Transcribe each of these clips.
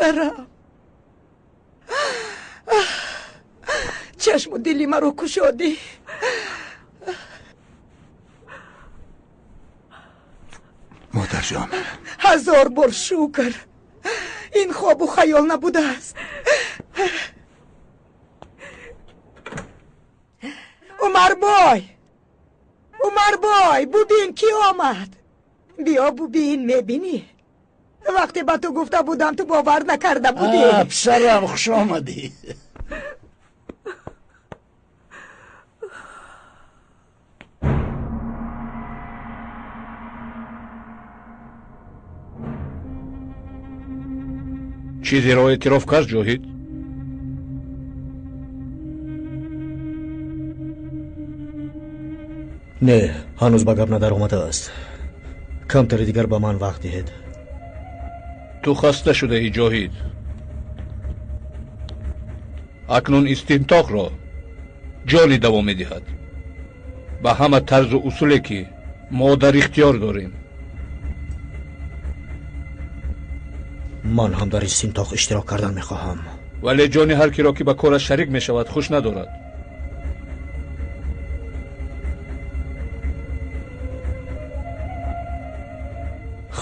Писарам, чашму дили маро кушодӣ. Модарҷон, ҳазор бор шукр, ин хобу хаёл набудааст. Умарбой, Умарбой, бубин, кӣ омад. Биё бубин, мебинӣ. Вақте ба ту гуфта будам, ту бовар накарда будӣ. Писарам, хуш омадӣ. Чизеро эътироф кард, Ҷоҳид? Не, ҳанӯз ба гап надаромадааст. Камтаре дигар ба ман вақт диҳед. Ту хаста шудаӣ, Ҷоҳид. Акнун истинтоқро Ҷони давом медиҳад ба ҳама тарзу усуле, ки мо дар ихтиёр дорем. Ман ҳам дар истинтоқ иштирок кардан мехоҳам. Вале Ҷони ҳар киро, ки ба кораш шарик мешавад, хуш надорад.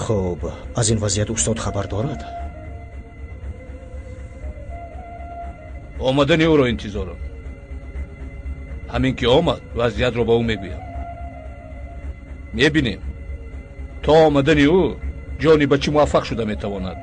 Хуб, аз ин вазъият устод хабар дорад? Омадани ӯро интизорам. Ҳамин ки омад, вазъиятро ба ӯ мегӯям. Мебинем, то омадани ӯ Ҷони ба чӣ муваффақ шуда метавонад.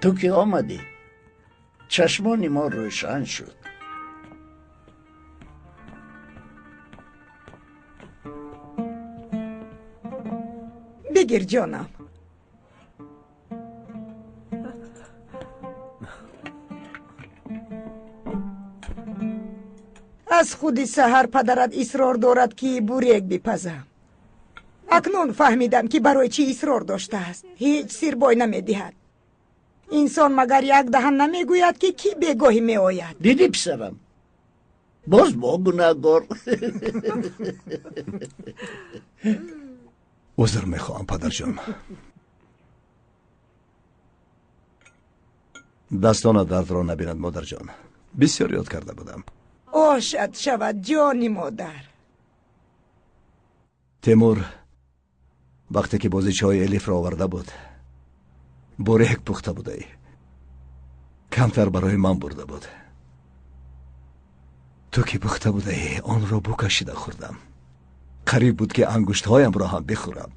Ту ки омадӣ, чашмони мо рӯшан шуд. Бигир, ҷонам. Аз худи саҳар падарат исрор дорад, ки бурек бипазам. Акнун фаҳмидам, ки барои чӣ исрор доштааст. Ҳеҷ сирбой намедиҳад. Инсон магар як даҳан намегӯяд, ки кӣ бегоҳӣ меояд? Дидӣ, писарам, боз мо гунаҳгор. Узр мехоҳам, падарҷон. Дастона дардро набинад, модарҷон. Бисёр ёд карда будам. Ошад шавад, ҷони модар. Темур вақте ки бозичаҳои Элифро оварда буд, бурек пухта будаӣ. Камтар барои ман бурда буд. Ту ки пухта будаӣ, онро букашида хӯрдам. Қариб буд, ки ангуштҳоямро ҳам бихӯрам.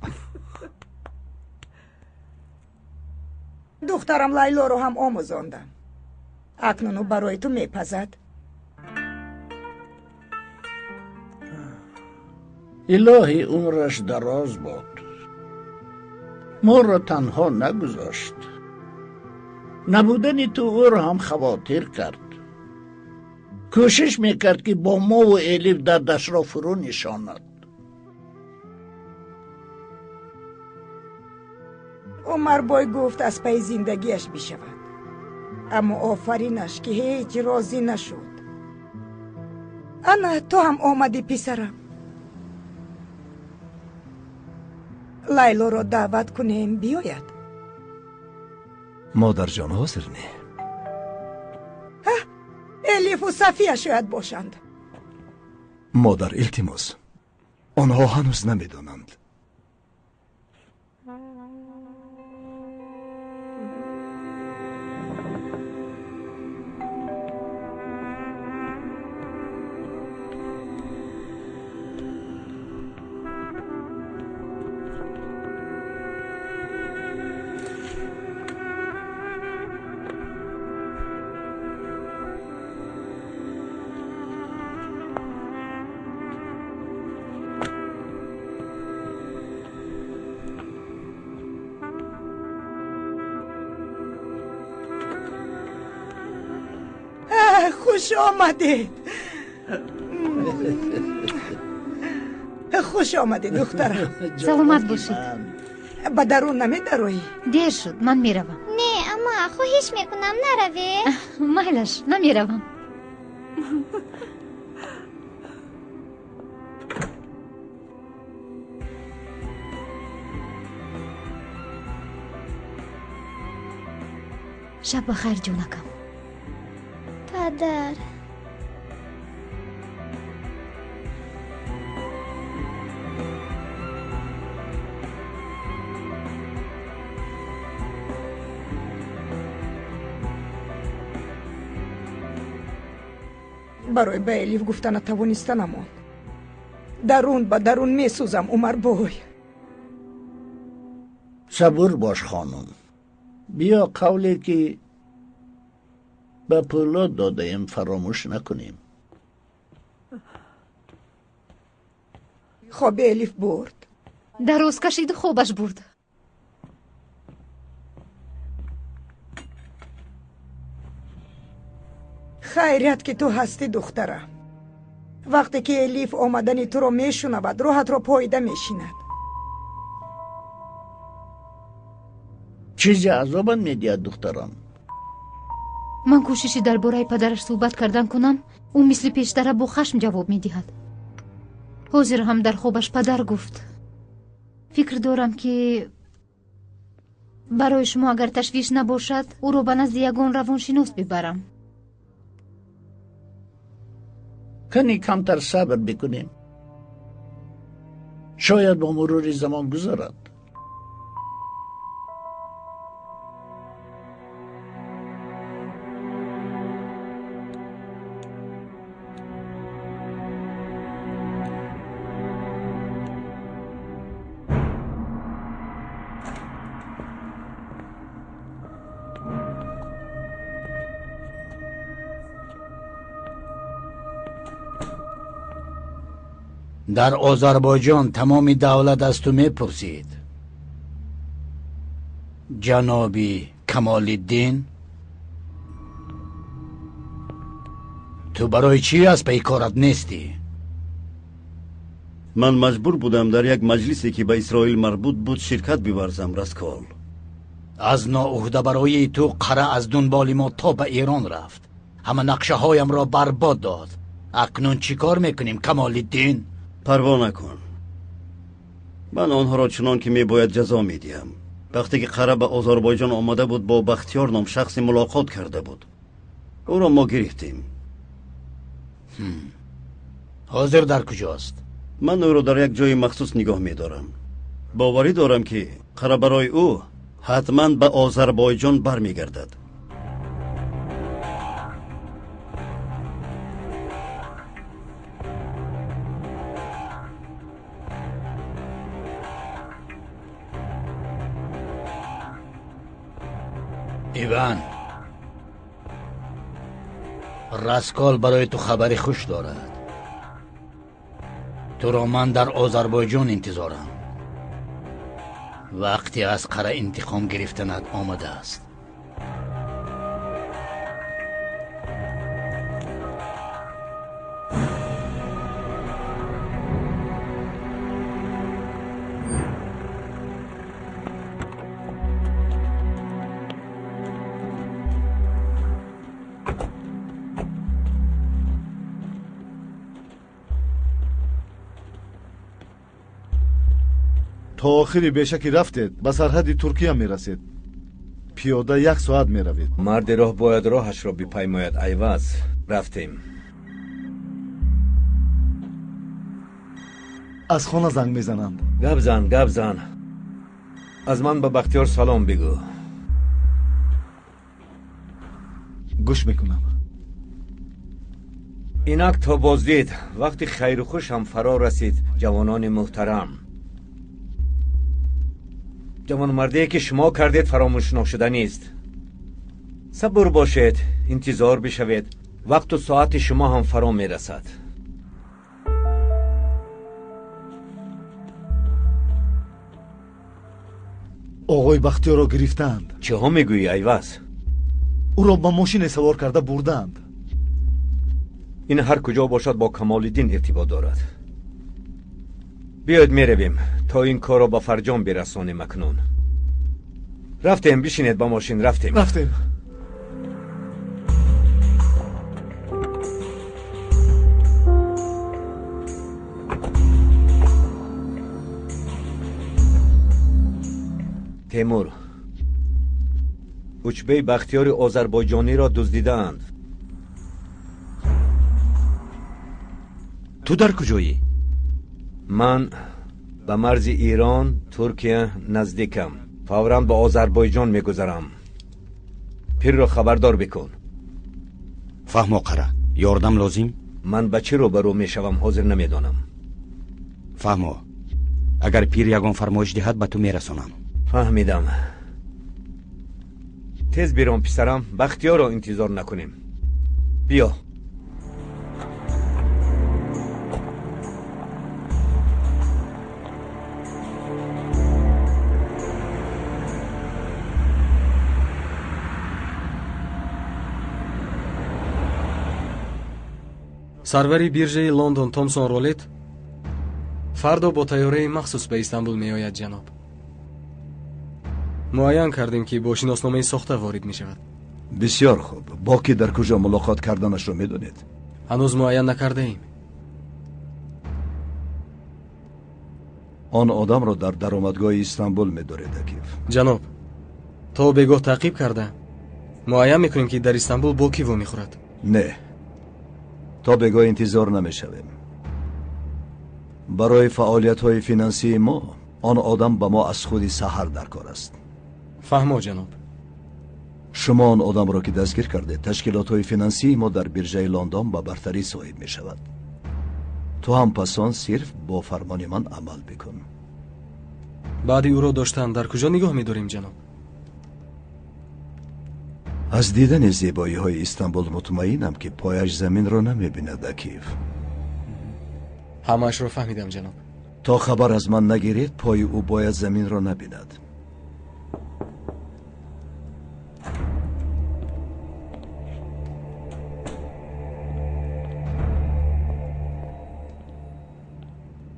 Духтарам Лайлоро ҳам омӯзондам. Акнун ӯ барои ту мепазад. Илоҳӣ, умраш дароз бод. Моро танҳо нагузошт. Набудани ту ӯро ҳам хавотир кард. Кӯшиш мекард, ки бо мову Элиф дардашро фурӯ нишонад. Умарбой гуфт, аз пайи зиндагиаш бишавад, аммо офаринаш, ки ҳеҷ розӣ нашуд. Ана ту ҳам омадӣ, писарам. Лайлоро даъват кунем, биёяд. Модарҷон, ҳозир не. Элифу Сафия шояд бошанд. Модар, илтимос, онҳо ҳанӯз намедонанд. Хуш омадед. Хуш омадед, духтарам. Саломат бошед. Ба дарун намедароӣ? Дер шуд, ман меравам. Не, ама, хоҳиш мекунам, наравед. Майлаш, намеравам. Шаб ба хайр, ҷонакам. Падар. Барои ба Элиф гуфта натавонистанамон. Дарун ба дарун месӯзам, Умарбой. Сабур бош, хонум. Биё қавле ки ба Пӯлод додаем фаромӯш накунем. Хоби Элиф бурд. Дароз кашиду хобаш бурд. Хайрият ки ту ҳастӣ, духтарам. Вақте ки Элиф омадани туро мешунавад, роҳатро поида мешинад. Чизе азобам медиҳад, духтарам. Ман кӯшиши дар бораи падараш суҳбат кардан кунам, ӯ мисли пештара бо хашм ҷавоб медиҳад. Ҳозир ҳам дар хобаш падар гуфт. Фикр дорам ки барои шумо агар ташвиш набошад, ӯро ба назди ягон равоншинос бибарам. Кани камтар сабр бикунем. Шояд бо мурури замон гузарад. Дар Озарбойҷон тамоми давлат аз ту мепурсид. Ҷаноби Камолиддин, ту барои чӣ аз пайи корат нестӣ? Ман маҷбур будам дар як маҷлисе ки ба Исроил марбут буд ширкат биварзам, Раскол. Аз ноуҳдабароии ту қара аз дунболи мо то ба Эрон рафт. Ҳама нақшаҳоямро барбод дод. Акнун чӣ кор мекунем, Камолиддин? Парво накун. Ман онҳоро чунон ки мебояд ҷазо медиҳам. Вақте ки қара ба Озарбойҷон омада буд, бо Бахтиёр ном шахсе мулоқот карда буд. Ӯро мо гирифтем. Ҳозир дар куҷост? Ман ӯро дар як ҷои махсус нигоҳ медорам. Боварӣ дорам ки қара барои ӯ ҳатман ба Озарбойҷон бармегардад. Иван, Раскол барои ту хабари хуш дорад. Туро ман дар Озарбойҷон интизорам. Вақте аз қара интиқом гирифтанат омадааст. То охири беша ки рафтед, ба сарҳади Туркия мерасед. Пиёда як соат меравед. Марди роҳ бояд роҳашро бипаймояд, Айваз. Рафтем. Аз хона занг мезананд. Гап зан, гап зан. Аз ман ба Бахтиёр салом бигӯ. Гӯш мекунам. Инак то боздид вақти хайру хуш ҳам фаро расид, ҷавонони муҳтарам. Ҷавонмардие ки шумо кардед фаромӯшношуданист. Сабур бошед, интизор бишавед. Вақту соати шумо ҳам фаро мерасад. Оғои Бахтиёрро гирифтаанд. Чиҳо мегӯӣ, Айваз? Ӯро ба мошине савор карда бурдаанд. Ин ҳар куҷо бошад бо Камолиддин иртибот дорад. Биёед меравем то ин корро ба фарҷом бирасонем. Акнун рафтем, бишинед ба мошин, рафтем. Рафтем. Темур, Учбей Бахтиёри озарбойҷониро дуздидаанд. Ту дар куҷоӣ? Ман ба марзи Ирон, Туркия наздикам. Фавран ба Озарбойҷон мегузарам. Пирро хабардор бикун. Фаҳмо қара, ёрдам лозим? Ман ба чӣ рӯбарӯ мешавам ҳозир намедонам. Фаҳмо, агар пир ягон фармоиш диҳад ба ту мерасонам. Фаҳмидам. Тез бирон писарам, Бахтиёрро интизор накунем. Биё. Сарвари биржаи Лондон Томсон Ролет фардо бо тайёраи махсус ба Истанбул меояд, ҷаноб. Муайян кардем, ки бо шиносномаи сохта ворид мешавад. Бисёр хуб. Бо ки дар куҷо мулоқот карданашро медонед? Ҳанӯз муайян накардаем. Он одамро дар даромадгоҳи Истанбул медоред, Акиф. Ҷаноб, то бегоҳ таъқиб карда муайян мекунем, ки дар Истанбул бо кӣ вомехӯрад. Не, то бегоҳ интизор намешавем. Барои фаъолиятҳои финансии мо он одам ба мо аз худи саҳар дар кор аст. Фаҳмо, ҷаноб. Шумо он одамро ки дастгир кардед, ташкилотҳои финансии мо дар биржаи Лондон ба бартарӣ соҳиб мешавад. Ту ҳам пас он сирф бо фармони ман амал бикун. Баъди ӯро доштан дар куҷо нигоҳ медорем, ҷаноб? Аз дидани зебоиҳои Истанбул мутмаинам, ки пояш заминро намебинад, Акиф. Ҳамаашро фаҳмидам, ҷаноб. То хабар аз ман нагиред, пои ӯ бояд заминро набинад.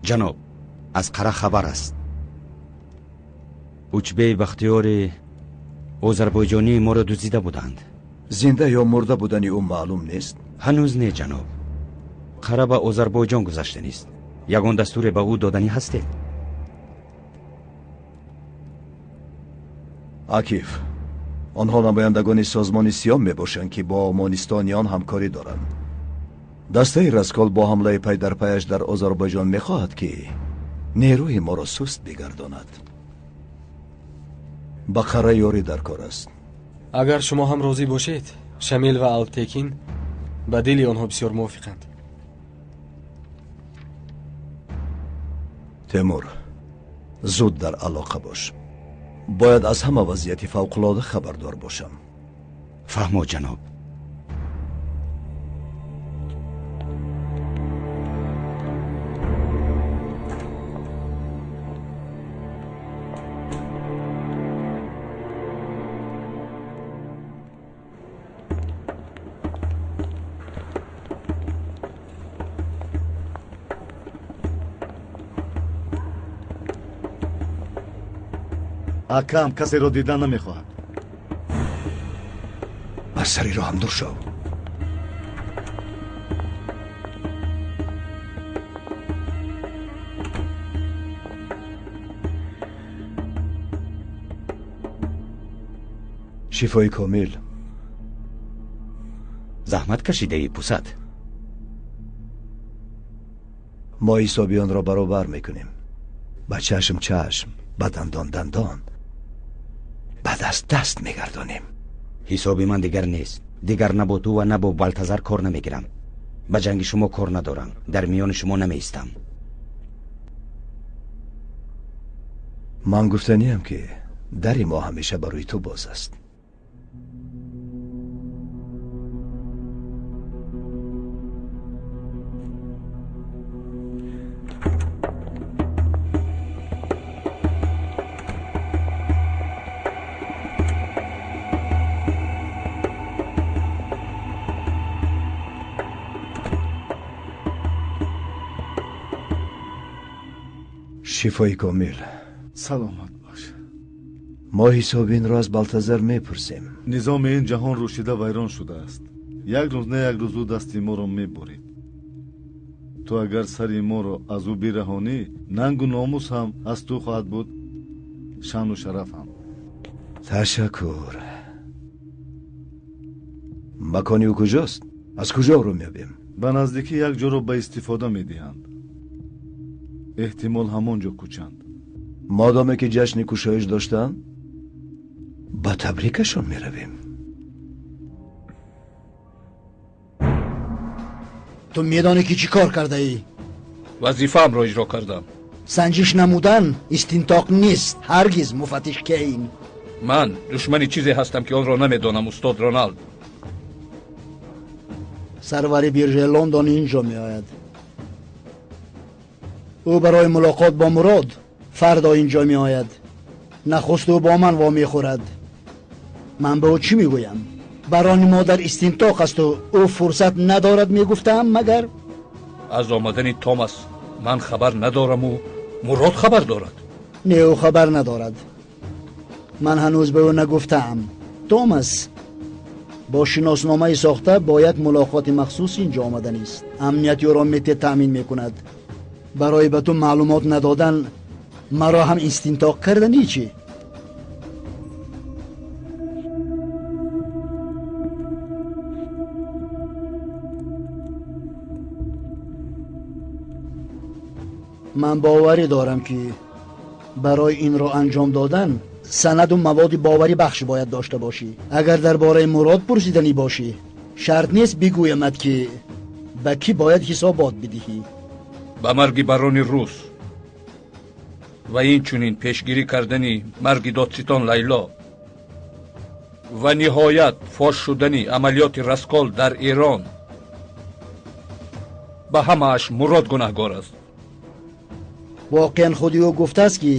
Ҷаноб, аз қара хабар аст. Учбей Бахтиёри озарбойҷонии моро дуздида буданд. Зинда ё мурда будани ӯ маълум нест? Ҳанӯз не, ҷаноб. Қара ба Озарбойҷон гузашта нест. Ягон дастуре ба ӯ доданӣ ҳастед? Акиф, онҳо намояндагони созмони сиём мебошанд, ки бо омонистониён ҳамкорӣ доранд. Дастаи Раскол бо ҳамлаи пайдарпаяш дар Озарбойҷон мехоҳад, ки нерӯи моро суст бигардонад. Ба қара ёрӣ дар кор аст. Агар шумо ҳам розӣ бошед, Шамил ва Алптекин ба дили онҳо бисёр мувофиқанд. Темур, зуд дар алоқа бош. Бояд аз ҳама вазъияти фавқулода хабардор бошам. Фаҳмо, ҷаноб. Акам касеро дидан намехоҳад. Аз сари роҳам дур шав. Шифои комил. Заҳмат кашидаӣ, пусад. Мо ҳисобиёнро баробар мекунем. Ба чашм чашм, ба дандон дандон, ба даст даст мегардонем. Ҳисоби ман дигар нест. Дигар на бо ту ва на бо Балтазар кор намегирам. Ба ҷанги шумо кор надорам. Дар миёни шумо намеистам. Ман гуфтаниям, ки дари мо ҳамеша барои ту боз аст. Шифои комил. Саломат бош. Мо ҳисоби инро аз Балтазар мепурсем. Низоми ин ҷаҳон рӯшида вайрон шудааст. Як рӯз на як рӯз ӯ дасти моро мебурид. Ту агар сари моро аз ӯ бираҳонӣ, нангу номус ҳам аз ту хоҳад буд, шаъну шараф ҳам. Ташаккур. Макони ӯ куҷост? Аз куҷо ӯро меёбем? Ба наздикӣ як ҷоро ба истифода медиҳанд. Эҳтимол ҳамон ҷо кӯчанд. Модоме ки ҷашни кушоиш доштанд, ба табрикашон меравем. Ту медонӣ ки чӣ кор кардаӣ? Вазифаамро иҷро кардам. Санҷиш намудан истинтоқ нест. Ҳаргиз, муфаттиш Кейн. Ман душмани чизе ҳастам ки онро намедонам, устод Роналд. Сарвари биржаи Лондон инҷо меояд. Ӯ барои мулоқот бо Мурод фардо инҷо меояд. Нахуст ӯ бо ман вомехӯрад. Ман ба ӯ чӣ мегӯям? Барони мо дар истинтоқ асту ӯ фурсат надорад, мегуфтаам, магар? Аз омадани Томас ман хабар надораму Мурод хабар дорад. Не, ӯ хабар надорад. Ман ҳанӯз ба ӯ нагуфтаам. Томас бо шиносномаи сохта бо як мулоқоти махсус инҷо омаданист. Амнияти ӯро Мете таъмин мекунад. Барои ба ту маълумот надодан маро ҳам истинтоқ карданӣ чӣ? Ман боварӣ дорам, ки барои инро анҷом додан санаду маводи боварибахш бояд дошта бошӣ. Агар дар бораи Мурод пурсиданӣ бошӣ, шарт нест бигӯямад, ки ба кӣ бояд ҳисобот бидиҳӣ. Ба марги барони рус ва инчунин пешгирӣ кардани марги додситон Лайло ва ниҳоят фош шудани амалиёти Раскол дар Эрон, ба ҳамааш Мурод гунаҳгор аст. Воқеан худи ӯ гуфтааст, ки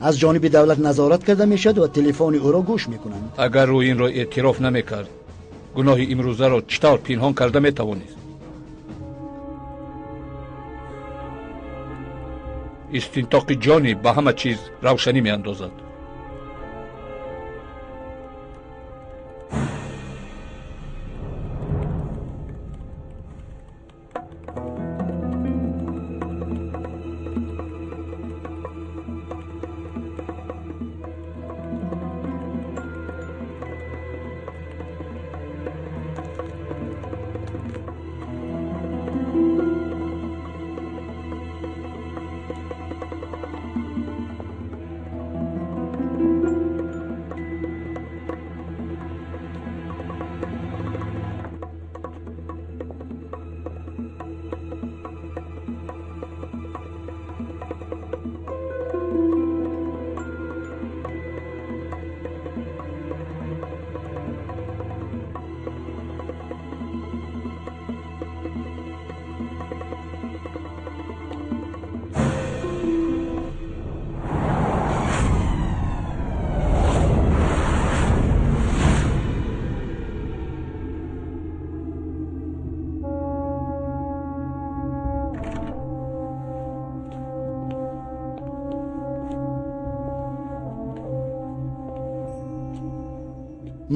аз ҷониби давлат назорат карда мешавад ва телефони ӯро гӯш мекунанд. Агар ӯ инро эътироф намекард, гуноҳи имрӯзаро чӣ тавр пинҳон карда метавонист? Истинтоқи ҷонӣ ба ҳама чиз равшанӣ меандозад.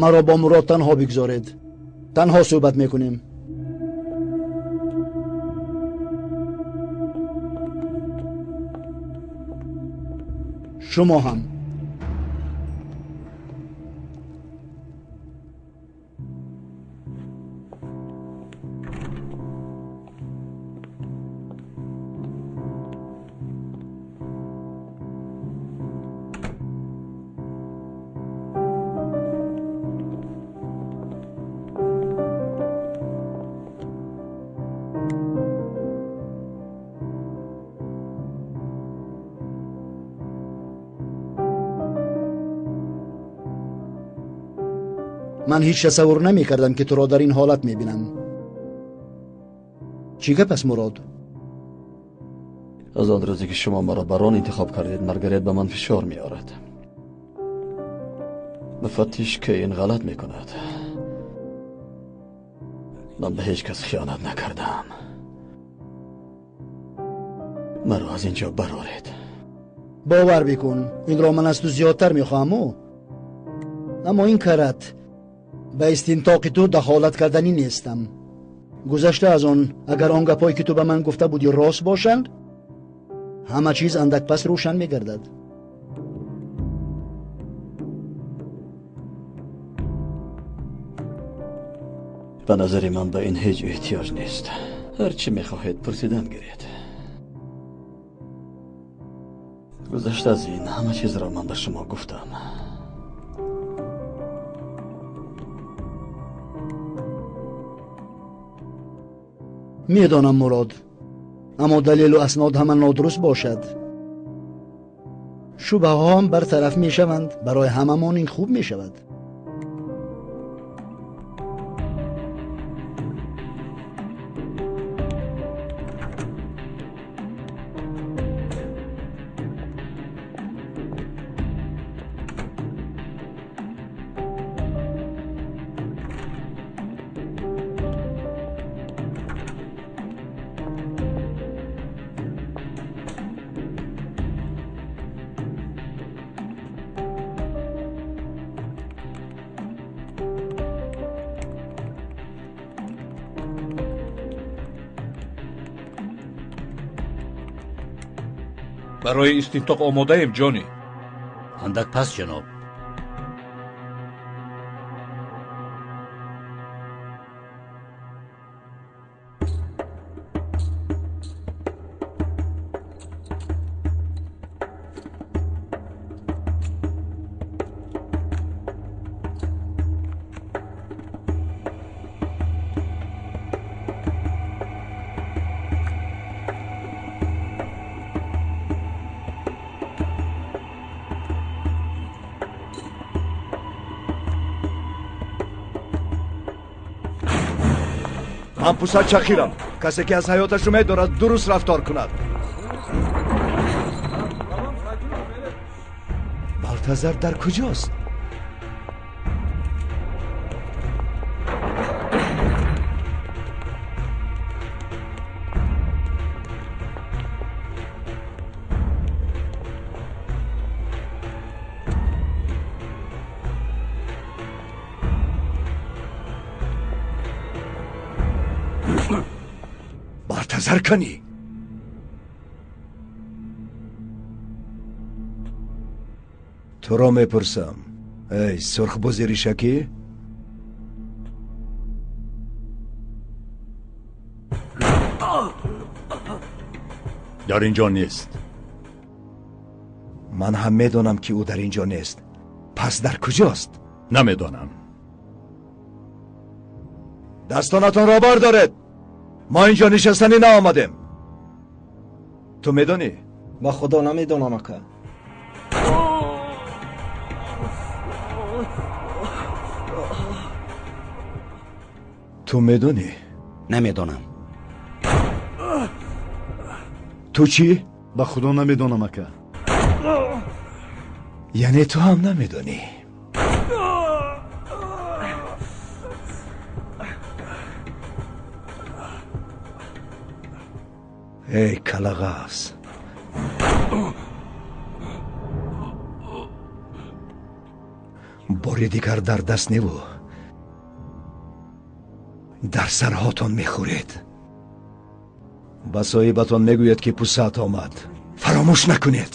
Маро бо Мурод танҳо бигзоред. Танҳо суҳбат мекунем. Шумо ҳам. Ман ҳеҷ тасаввур намекардам, ки туро дар ин ҳолат мебинам. Чӣ гап аст, Мурод? Аз он рӯзе ки шумо маро барон интихоб кардед, Маргарет ба ман фишор меорад. Муфаттиш Кейн ғалат мекунад. Ман ба ҳеҷ кас хиёнат накардам. Маро аз ин ҷо бароред. Бовар бикун, инро ман аз ту зиёдтар мехоҳам. Аммо ин карат ба истинтоқи ту дахолат карданӣ нестам. Гузашта аз он, агар он гапҳое ки ту ба ман гуфта будӣ рост бошанд, ҳама чиз андак пас рӯшан мегардад. Ба назари ман ба ин ҳеҷ эҳтиёҷ нест. Ҳар чӣ мехоҳед пурсидан гиред. Гузашта аз ин, ҳама чизро ман ба шумо гуфтам. Медонам, Мурод, аммо далелу аснод ҳама нодуруст бошад, шубҳаҳо ҳам бартараф мешаванд. Барои ҳамамон ин хуб мешавад. Барои истинтоқ омодаем, Ҷонӣ. Андак пас, ҷаноб. Ман пусар чахирам. Касе ки аз ҳаёташ умед дорад, дуруст рафтор кунад. Балтазар дар куҷост? Балтазар канӣ? Туро мепурсам, эй сурхбузи ришакӣ? Дар ин ҷо нест. Ман ҳам медонам, ки ӯ дар ин ҷо нест. Пас дар куҷост? Намедонам. Дастонатонро бардоред. Мо ин ҷо нишастанӣ наомадем. Ту медонӣ? Ба худо намедонам, ака. Ту медонӣ? Намедонам. Ту чӣ? Ба худо намедонам, ака. Яъне ту ҳам намедонӣ? Эй калағаз, бори дигар дар даст неву дар сарҳотон мехӯред. Ба соҳибатон мегӯяд, ки пусат омад. Фаромӯш накунед.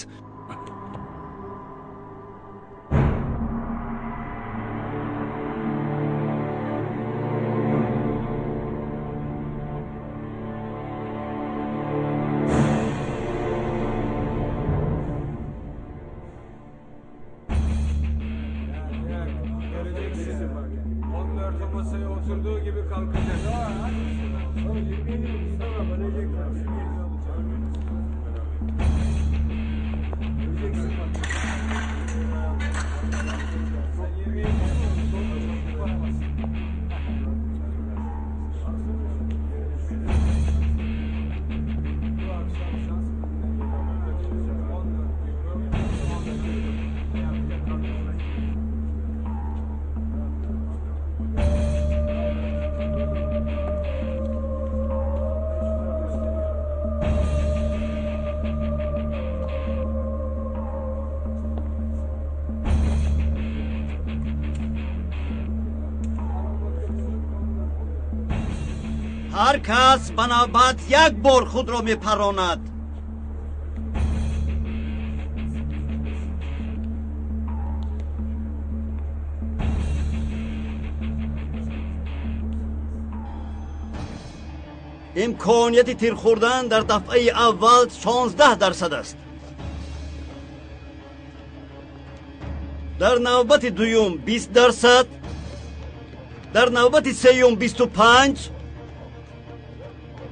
Ҳар кас ба навбат як бор худро мепаронад. Имконияти тир хӯрдан дар дафъаи аввал 16% аст. Дар навбати дуюм 20%, дар навбати сеюм 25,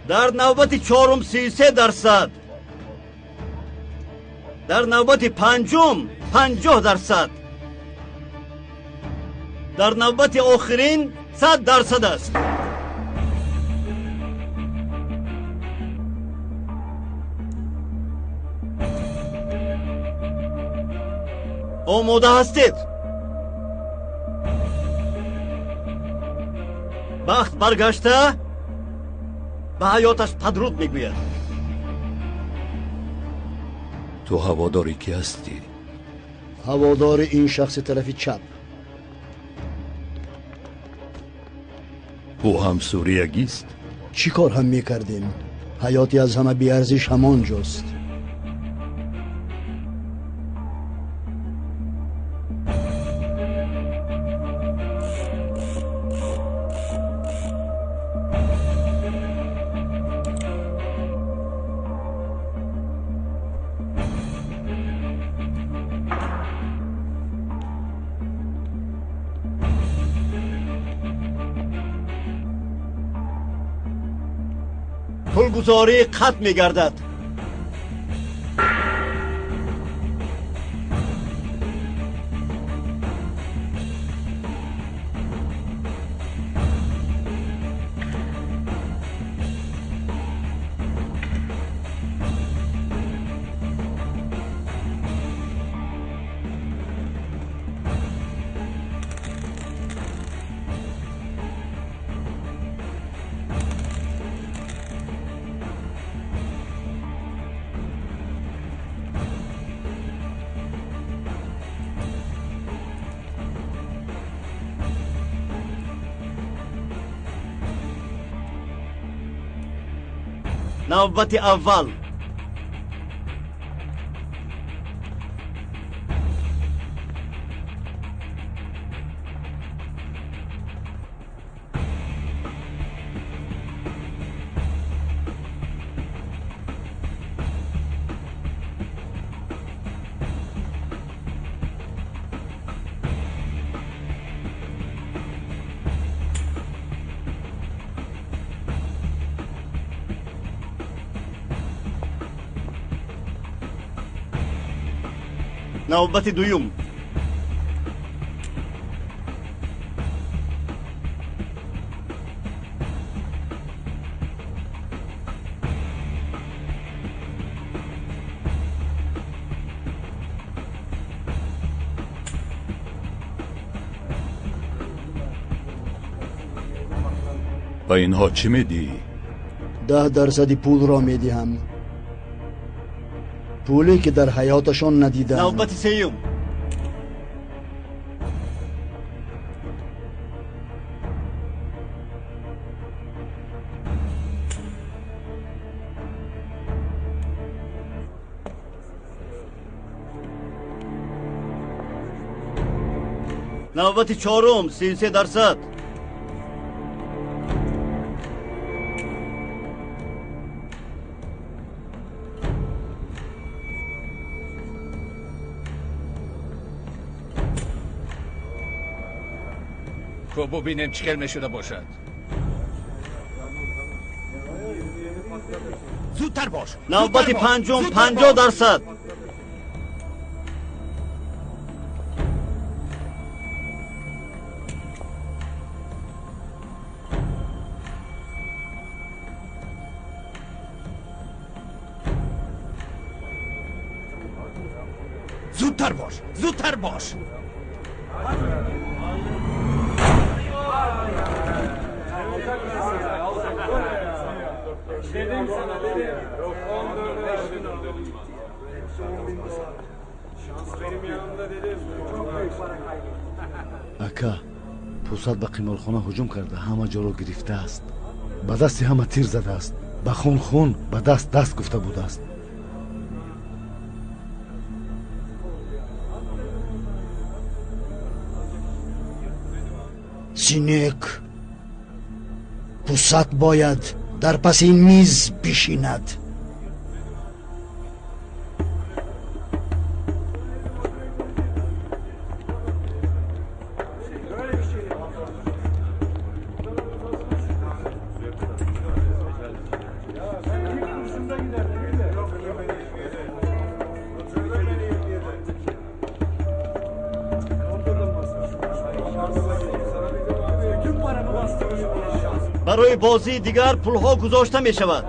дар навбати чорум 33%, дар навбати панҷум 50%, дар навбати охирин 100% аст. Омода ҳастед? Бахт баргашта ба ҳаёташ падруд мегӯяд. Ту ҳаводори кӣ ҳастӣ? Ҳаводори ин шахси тарафи чап. Ӯ ҳам суриягист? Чӣ кор ҳам мекардем? Ҳаёти аз ҳама беарзиш ҳамон ҷост. Пулгузорӣ қатъ мегардад. Навбати аввал. Навбати дуюм. Ба инҳо чӣ медиҳӣ? 10% пулро медиҳам. Пуле ки дар ҳаёташон надидаам. Навбати сеюм. Навбати чорум 33%. Бубинем чӣ хел мешуда бошад. Зудтар бош. Навбати панҷум 50%. Зудтар бош, зудтар бош. Ака, пусад ба қиморхона ҳуҷум карда, ҳама ҷоро гирифтааст. Ба дасти ҳама тир задааст, ба хун хун, ба даст даст гуфта будааст. Синек, пусат бояд дар паси ин миз бишинад. Барои бозии дигар пулҳо гузошта мешавад.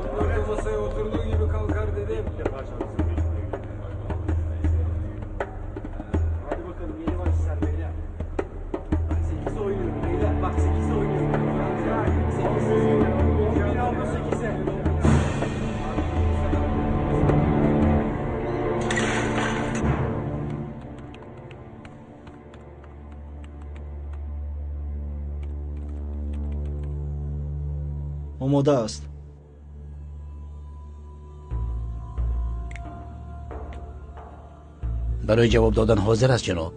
Омода аст. Барои ҷавоб додан ҳозир аст, ҷаноб.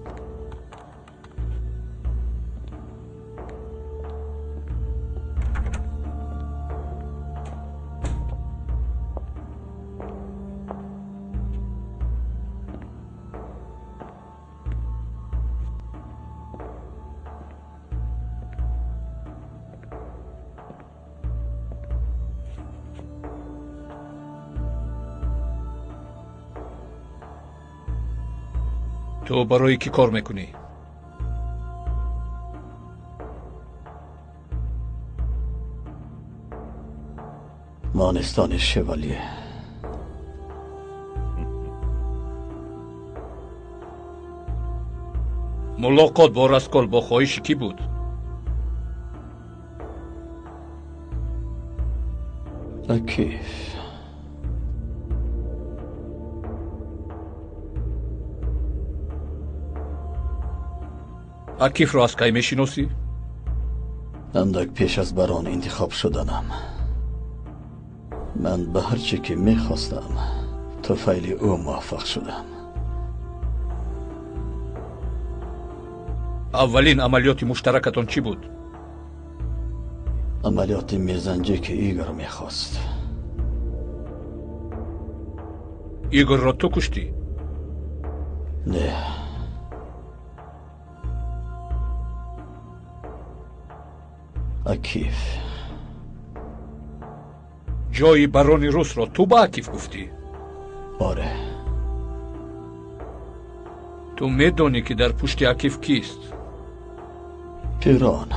Ту барои кӣ кор мекунӣ? Монистони шевалие. Мулоқот бо Раскол бо хоҳиши кӣ буд? Акиф. Акифро аз кай мешиносӣ? Андак пеш аз барон интихоб шуданам. Ман ба ҳар чӣ ки мехостам, туфайли ӯ муваффақ шудам. Аввалин амалиёти муштаракатон чӣ буд? Амалиёти мезанҷе ки Игор мехост. Игорро ту куштӣ? Не. Акиф. Ҷои барони русро ту ба Акиф гуфтӣ? Оре. Ту медонӣ, ки дар пушти Акиф кист? Пирон.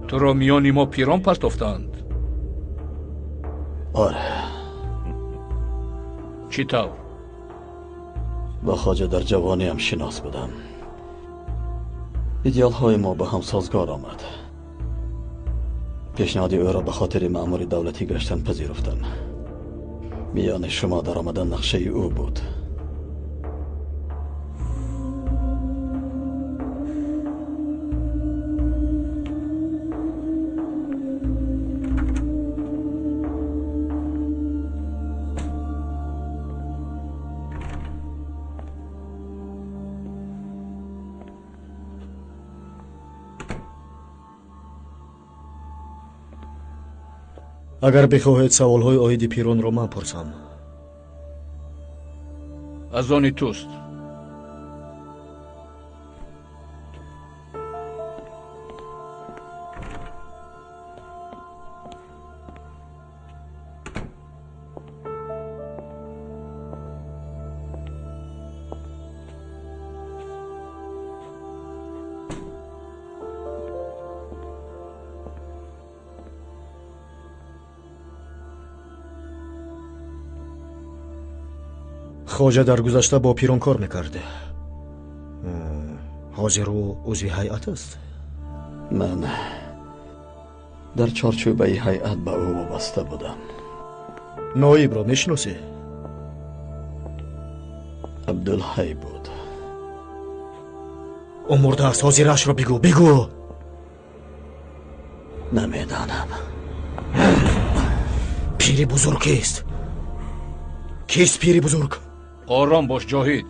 Туро миёни мо пирон партофтаанд? Оре. Чӣ тавр? Бо хоҷа дар ҷавониам шинос будам. Идеалҳои мо ба ҳам созгор омад. Пешниҳоди ӯро ба хотири маъмури давлатӣ гаштан пазируфтам. Миёни шумо даромадан нақшаи ӯ буд. Агар бихоҳед, саволҳои оиди пиронро ман пурсам. Аз они туст. Хоҷа дар гузашта бо пирон кор мекард. Ҳозир ӯ узви ҳайат аст. Ман дар чорчӯбаи ҳайат ба ӯ вобаста будам. Ноибро мешиносӣ? Абдулҳай буд. Ӯ мурдааст, ҳозирашро бигӯ, бигӯ. Намедонам. Пири бузург кист? Кист пири бузург? Ором бош, Ҷоҳид.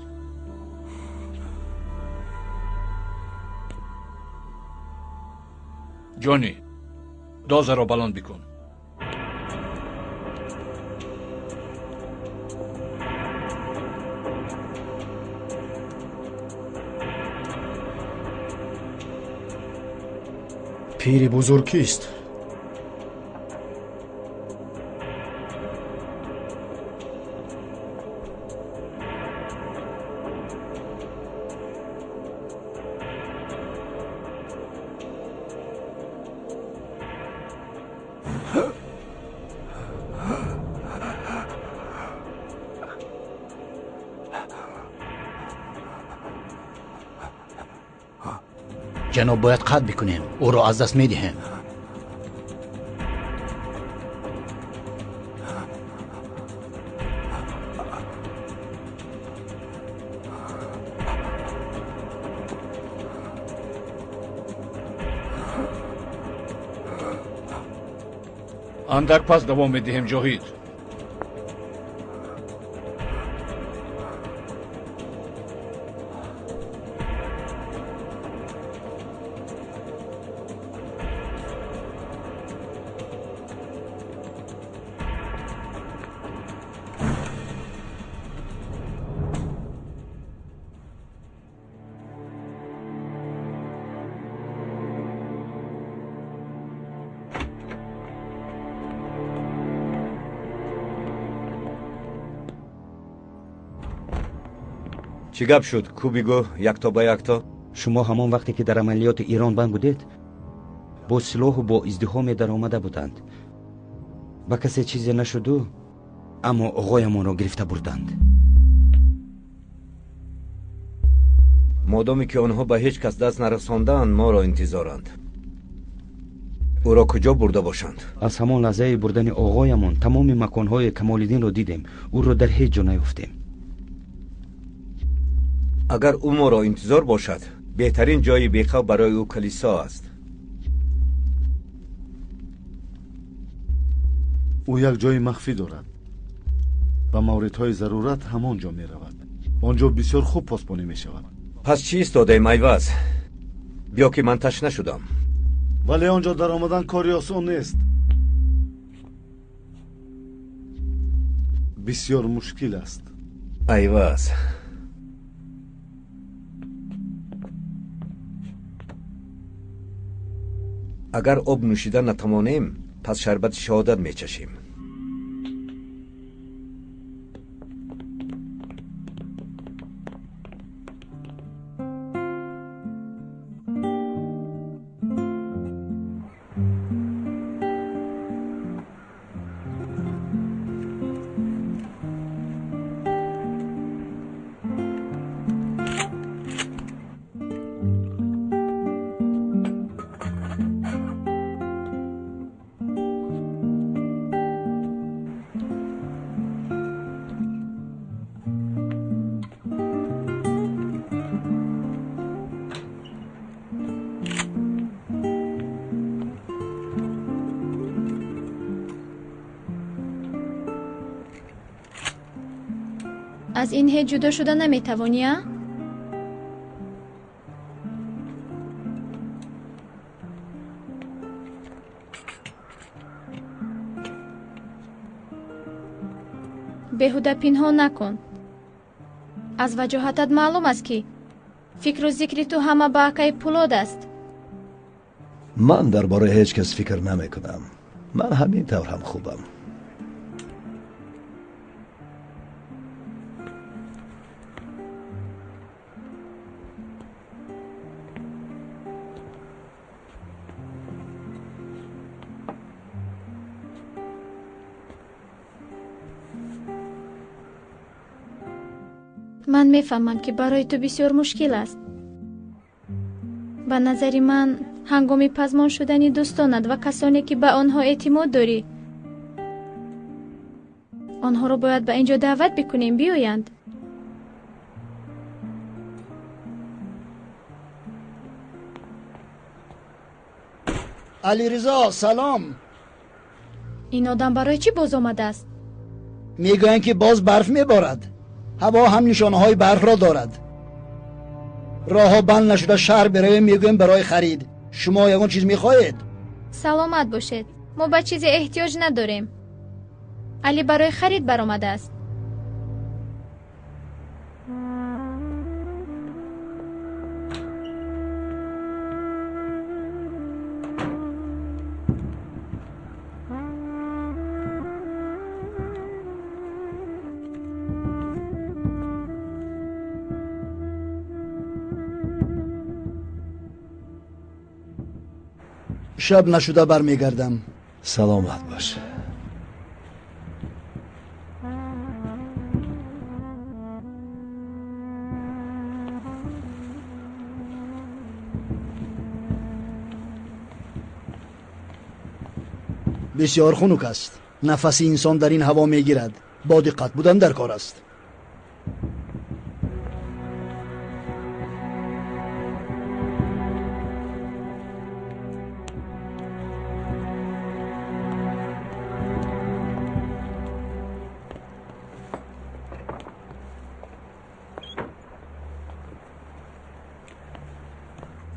Ҷони, дозаро баланд бикун. Пири бузург кист? Ҷаноб, бояд қатъ бикунем, ӯро аз даст медиҳем. Андак пас давом медиҳем, Ҷоҳид. Чӣ гап шуд? Ку бигӯ, якто ба якто. Шумо ҳамон вақте ки дар амалиёти Ирон банд будед, бо силоҳу бо издиҳоме даромада буданд. Ба касе чизе нашуду, аммо оғоямонро гирифта бурданд. Модоме ки онҳо ба ҳеҷ кас даст нарасондаанд, моро интизоранд. Ӯро куҷо бурда бошанд? Аз ҳамон лаҳзаи бурдани оғоямон тамоми маконҳои Камолиддинро дидем. Ӯро дар ҳеҷ ҷо наёфтем. Агар ӯ моро интизор бошад, беҳтарин ҷои бехавф барои ӯ калисо аст. Ӯ як ҷои махфӣ дорад. Ба мавридҳои зарурат ҳамон ҷо меравад. Он ҷо бисёр хуб посбонӣ мешавад. Пас чӣ истодаем, Айваз? Биё ки ман ташна шудам. Вале он ҷо даромадан кори осон нест. Бисёр мушкил аст. Айваз, агар об нӯшида натавонем, пас шарбати шаҳодат мечашем. Аз ин ҳеҷ ҷудо шуда наметавонӣ, а? Беҳуда пинҳон накун. Аз ваҷоҳатат маълум аст, ки фикру зикри ту ҳама ба акаи Пулод аст. Ман дар бораи ҳеҷ кас фикр намекунам. Ман ҳамин тавр ҳам хубам. Ман мефаҳмам, ки барои ту бисёр мушкил аст. Ба назари ман, ҳангоми пазмон шудани дӯстонат ва касоне, ки ба онҳо эътимод дорӣ, онҳоро бояд ба ин ҷо даъват бикунем, биёянд. Алиризо, салом. Ин одам барои чӣ боз омадааст? Мегӯянд, ки боз барф меборад. Ҳаво ҳам нишонаҳои барфро дорад. Роҳҳо банд нашуда шаҳр биравем, мегӯем барои харид. Шумо ягон чиз мехоҳед? Саломат бошед. Мо ба чизе эҳтиёҷ надорем. Али барои харид баромадааст. Шаб нашуда бармегардам. Саломат бош. Бисёр хунук аст. Нафаси инсон дар ин ҳаво мегирад. Бо диққат будан дар кор аст.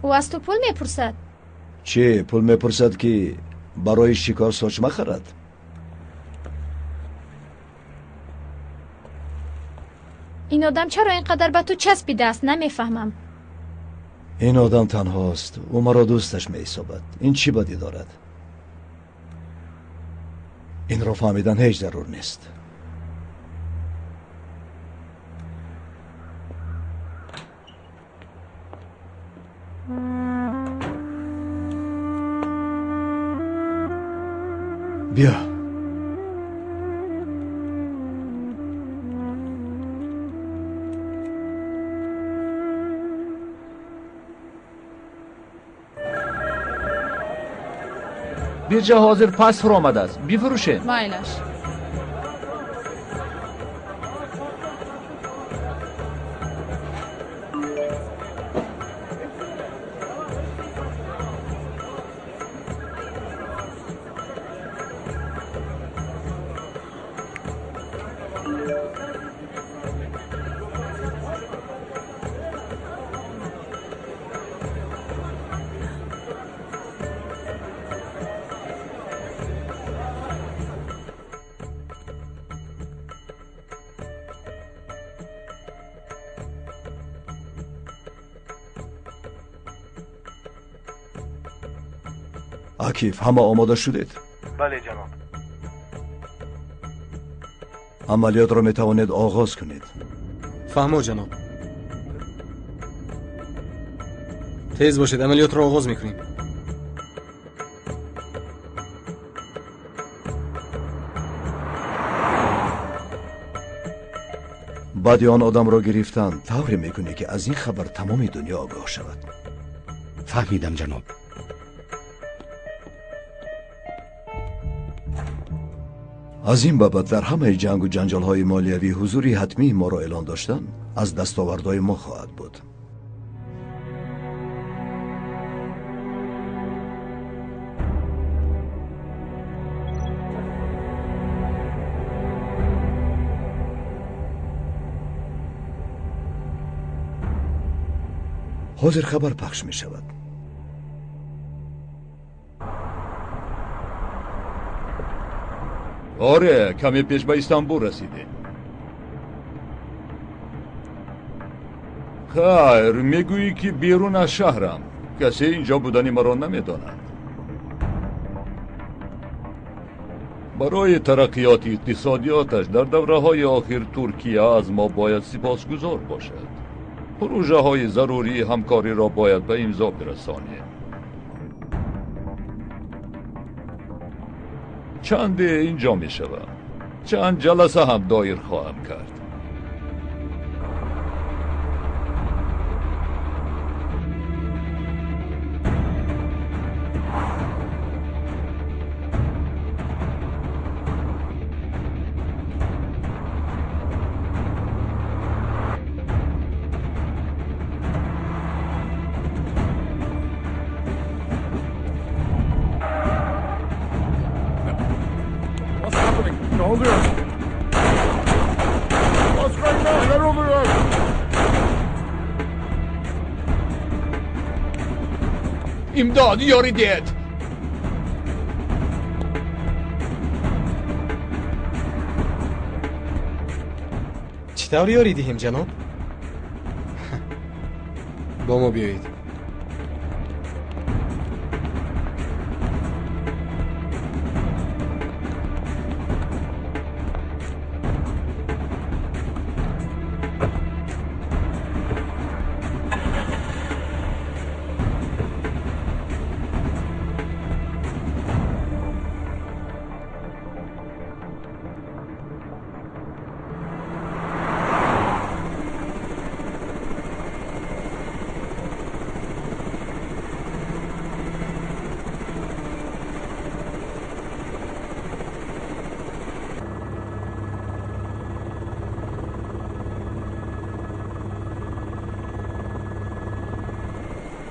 Ӯ аз ту пул мепурсад. Чӣ пул мепурсад, ки барои шикор сочма харад? Ин одам чаро ин қадар ба ту часпидааст, намефаҳмам. Ин одам танҳост. Ӯ маро дӯсташ меҳисобад. Ин чӣ бадӣ дорад? Инро фаҳмидан ҳеҷ зарур нест. Биё. Биржа ҳозир паст фуромадааст, бифурӯшем. Майлаш. Акиф, ҳама омода шудед? Бале, ҷаноб. Амалиётро метавонед оғоз кунед. Фаҳмо, ҷаноб. Тез бошед, амалиётро оғоз мекунем. Баъди он одамро гирифтан тавре мекунӣ, ки аз ин хабар тамоми дунё огоҳ шавад. Фаҳмидам, ҷаноб. Аз ин бабат дар ҳамаи ҷангу ҷанҷолҳои молиявӣ ҳузури ҳатмии моро эълон доштан аз дастовардҳои мо хоҳад буд. Ҳозир хабар пахш мешавад. Оре, каме пеш ба Истанбул расидем. Хайр, мегӯӣ, ки берун аз шаҳрам. Касе инҷо будани маро намедонад. Барои тараққиёти иқтисодиёташ дар давраҳои охир Туркия аз мо бояд сипосгузор бошад. Пурӯжаҳои зарурии ҳамкориро бояд ба имзо бирасонем. Чанде инҷо мешавам. Чанд ҷаласа ҳам доир хоҳам кард. Имдод, ёрӣ диҳед! Чӣ тавр ёрӣ диҳем, ҷаноб? Бо мо биёед.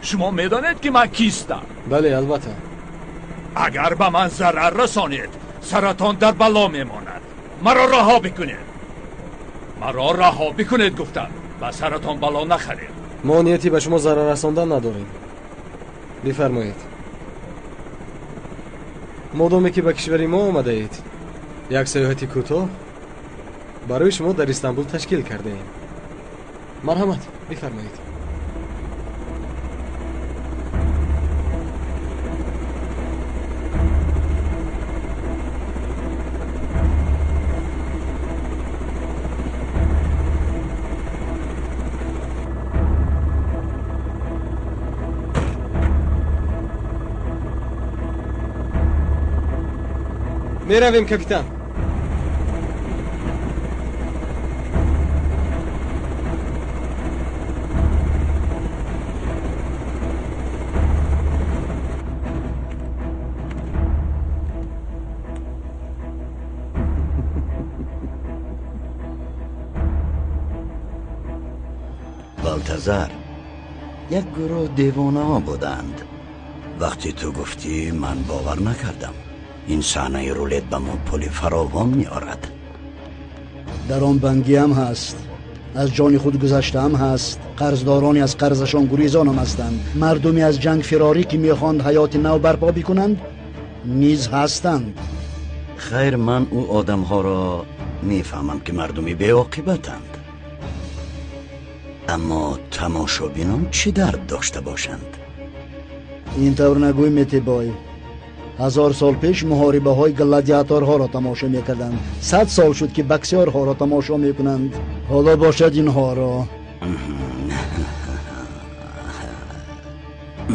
Шумо медонед, ки ман кистам? Бале, албатта. Агар ба ман зарар расонед, саратон дар бало мемонад. Маро раҳо бикунед. Маро раҳо бикунед, гуфтам. Ба саратон бало нахаред. Мо нияти ба шумо зарар расондан надорем. Бифармоед. Модоме ки ба кишвари мо омадаед, як сайёҳати кӯтоҳ барои шумо дар Истанбул ташкил кардаем. Марҳамат, бифармоед. Меравем, капитан. Балтазар, як гурӯҳ девонаҳо буданд. Вақте ту гуфтӣ, ман бовар накардам. Ин саҳнаи рулет ба мо пули фаровон меорад. Дар он бангиам ҳаст, аз ҷони худ гузаштаам ҳаст, қарздорони аз қарзашон гурезонам ҳастанд, мардуме аз ҷанг фирорӣ ки мехоҳанд ҳаёти нав барпо бикунанд низ ҳастанд. Хайр, ман ӯ одамҳоро мефаҳмам ки мардуми беоқибатанд, аммо тамошобинон чӣ дард дошта бошанд? Ин тавр нагӯй, Метибой. 1000 сол пеш муҳорибаҳои гладиаторҳоро тамошо мекарданд. 100 сол шуд ки боксёрҳоро тамошо мекунанд. Ҳоло бошад инҳоро.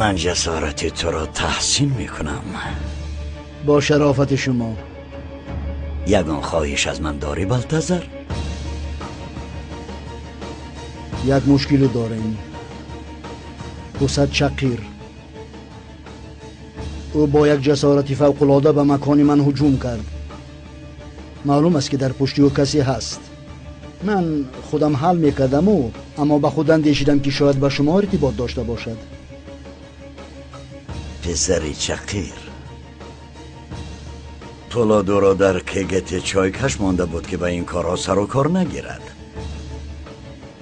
Ман ҷасорати туро таҳсин мекунам. Бо шарофати шумо. Ягон хоҳиш аз ман дорӣ, Балтазар? Як мушкиле дорем. Пусад Чақир. Ӯ бо як ҷасорати фавқулода ба макони ман ҳуҷум кард. Маълум аст, ки дар пушти ӯ касе ҳаст. Ман худам ҳал мекардаму, аммо ба худ андешидам, ки шояд ба шумо иртибот дошта бошад. Писари Чақир Пулодуро дар кегете чойкаш монда буд, ки ба ин корҳо сару кор нагирад.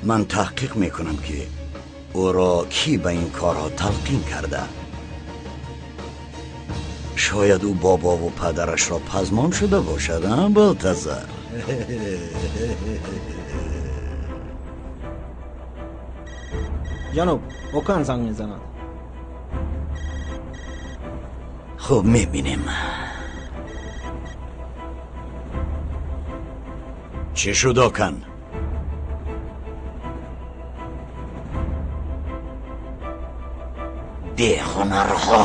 Ман таҳқиқ мекунам, ки ӯро кӣ ба ин корҳо талқин карда. Шояд ӯ бобову падарашро пазмон шуда бошад, а, Балтазар? Ҷаноб, Окан занг мезанад. Хуб, мебинем. Чӣ шуд, Окан? Беҳунарҳо!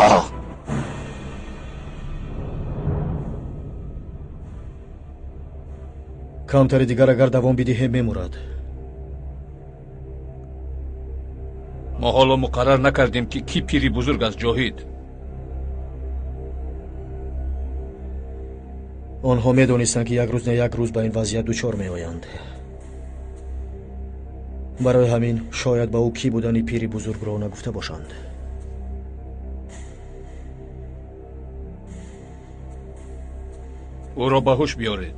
Камтари дигар агар давом бидиҳем, мемурад. Мо ҳоло муқаррар накардем, ки кӣ пири бузург аст, Ҷоҳид. Онҳо медонистанд, ки як рӯз не як рӯз ба ин вазъият дучор меоянд. Барои ҳамин шояд ба ӯ кӣ будани пири бузургро нагуфта бошанд. Ӯро ба ҳуш биёред.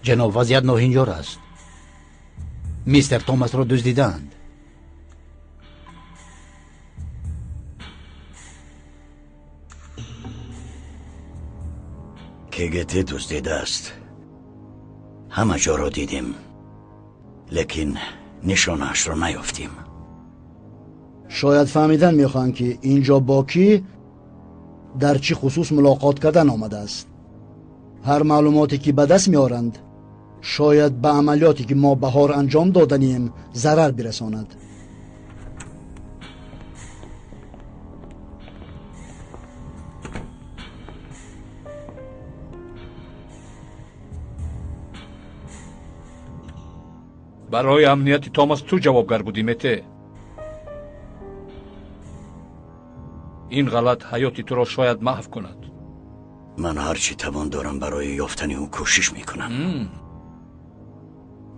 Ҷаноб, вазъият ноҳанҷор аст. Мистер Томасро дуздидаанд. КГТ дуздидааст. Ҳама ҷоро дидем, лекин нишонаашро наёфтем. Шояд фаҳмидан мехоҳанд, ки ин ҷо бо кӣ дар чӣ хусус мулоқот кардан омадааст. Ҳар маълумоте ки ба даст меоранд, шояд ба амалиёте ки мо баҳор анҷом доданием зарар бирасонад. Барои амнияти Томас ту ҷавобгар будӣ, Мете. Ин ғалат ҳаёти туро шояд маҳв кунад. Ман ҳарчи тавон дорам барои ёфтани ӯ кӯшиш мекунам.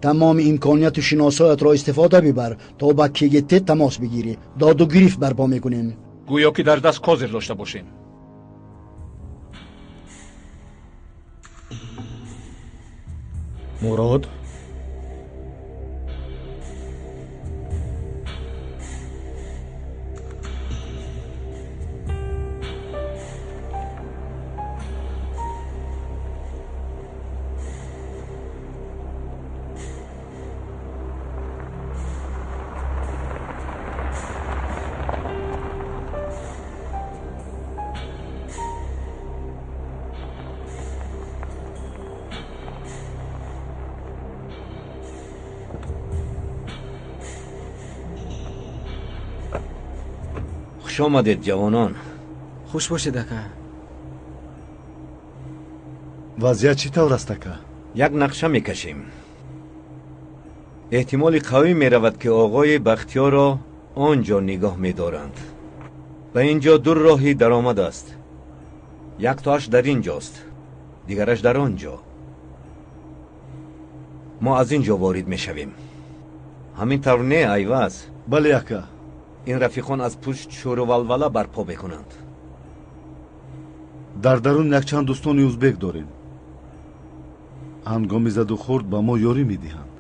Тамоми имконияту шиносоятро истифода бибар, то ба КГТ тамос бигирӣ. Доду гирифт барпо мекунем. Гӯё ки дар даст козир дошта бошем. Мурод, Хуш омадед, ҷавонон. Хуш бошед, ака. Вазъият чӣ тавр аст, ака? Як нақша мекашем. Эҳтимоли қавӣ меравад, ки оғои Бахтиёрро он ҷо нигоҳ медоранд. Ба ин ҷо ду роҳи даромад аст. Яктоаш дар ин ҷост, дигараш дар он ҷо. Мо аз ин ҷо ворид мешавем. Ҳамин тавр не, Айваз? Бале, ака. Ин рафиқон аз пушт шӯру валвала барпо мекунанд. Дар дарун якчанд дӯстони узбек дорем. Ҳангоми задухӯрд ба мо ёрӣ медиҳанд.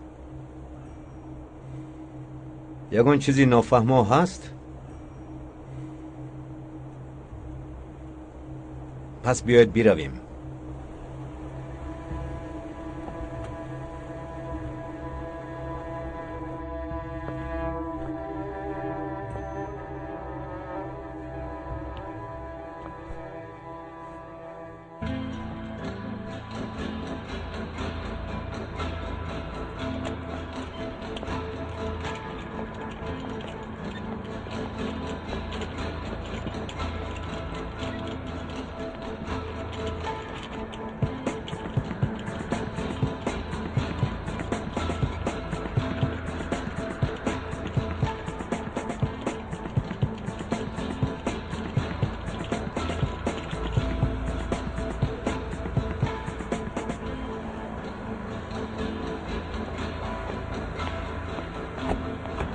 Ягон чизи нофаҳмо ҳаст? Пас биёед биравем.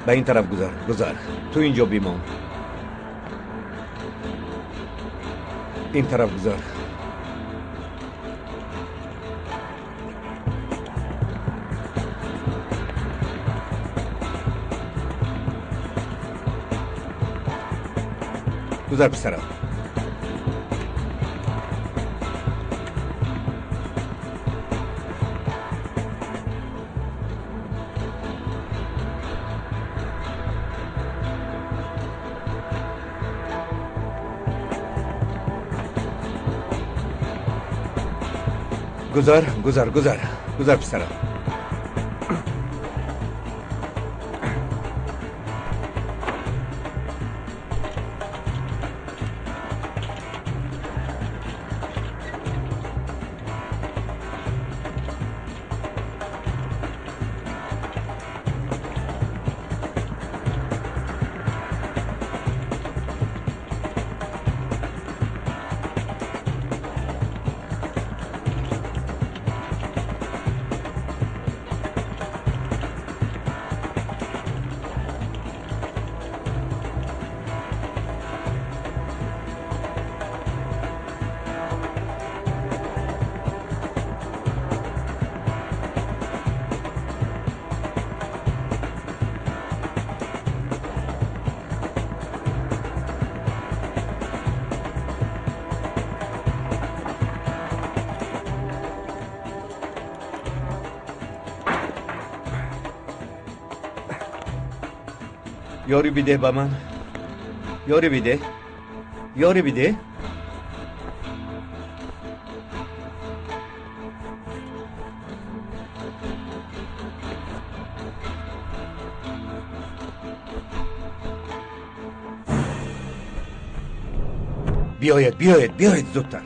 Ба ин тараф гузар, гузар. Ту ин ҷо бимон. Ин тараф гузар. Гузар, писарам. Гузар, гузар, гузар, гузар, писарам. Ёрӣ бидеҳ ба ман. Ёрӣ бидеҳ. Ёрӣ бидеҳ. Биёед, биёед, биёед зудтар.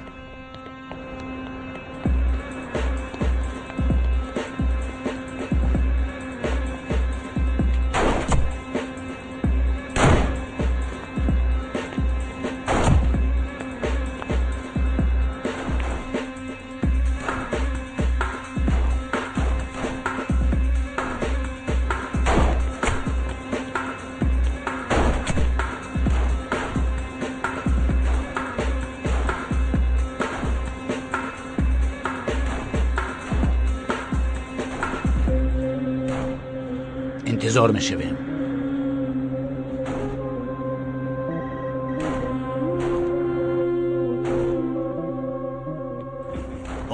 Интизор мешавем.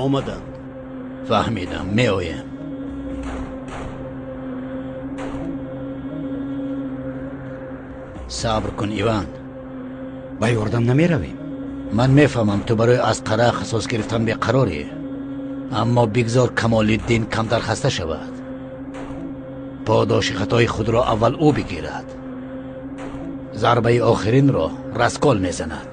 Омаданд. Фаҳмидам, меоем. Сабр кун, Иван. Ба ёрдам намеравем. Ман мефаҳмам, ту барои аз қара қисос гирифтан беқарорӣ, аммо бигзор Камолиддин камтар хаста шавад. Подоши хатои худро аввал ӯ бигирад. Зарбаи охиринро Раскол мезанад.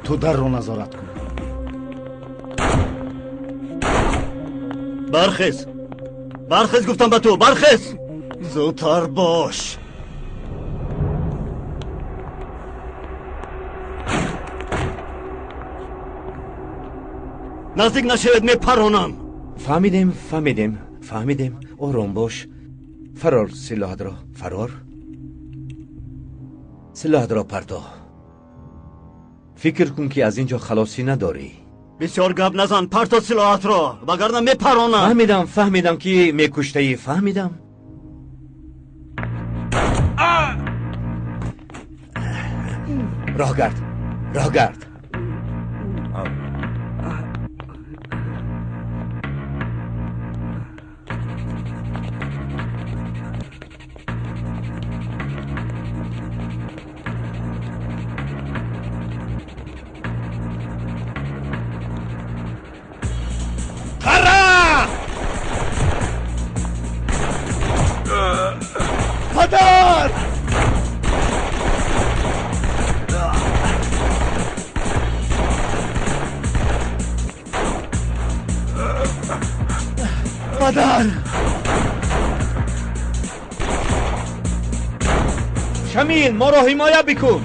Ту дарро назорат кун. Бархез, бархез, гуфтам ба ту, бархез! Зудтар бош. Наздик нашавед, мепаронам. Фаҳмидем, фаҳмидем, фаҳмидем. Ором бош. Фарор силоҳатро, фарор. Силоҳатро парто. Фикр кун, ки аз ин ҷо халосӣ надорӣ. Бисёр гап назан, парто силоҳатро, вагарна мепаронам. Фаҳмидам, фаҳмидам, ки мекуштаӣ, фаҳмидам. Роҳгард, роҳгард. Падар! Падар! Шамил, моро ҳимоя бикун!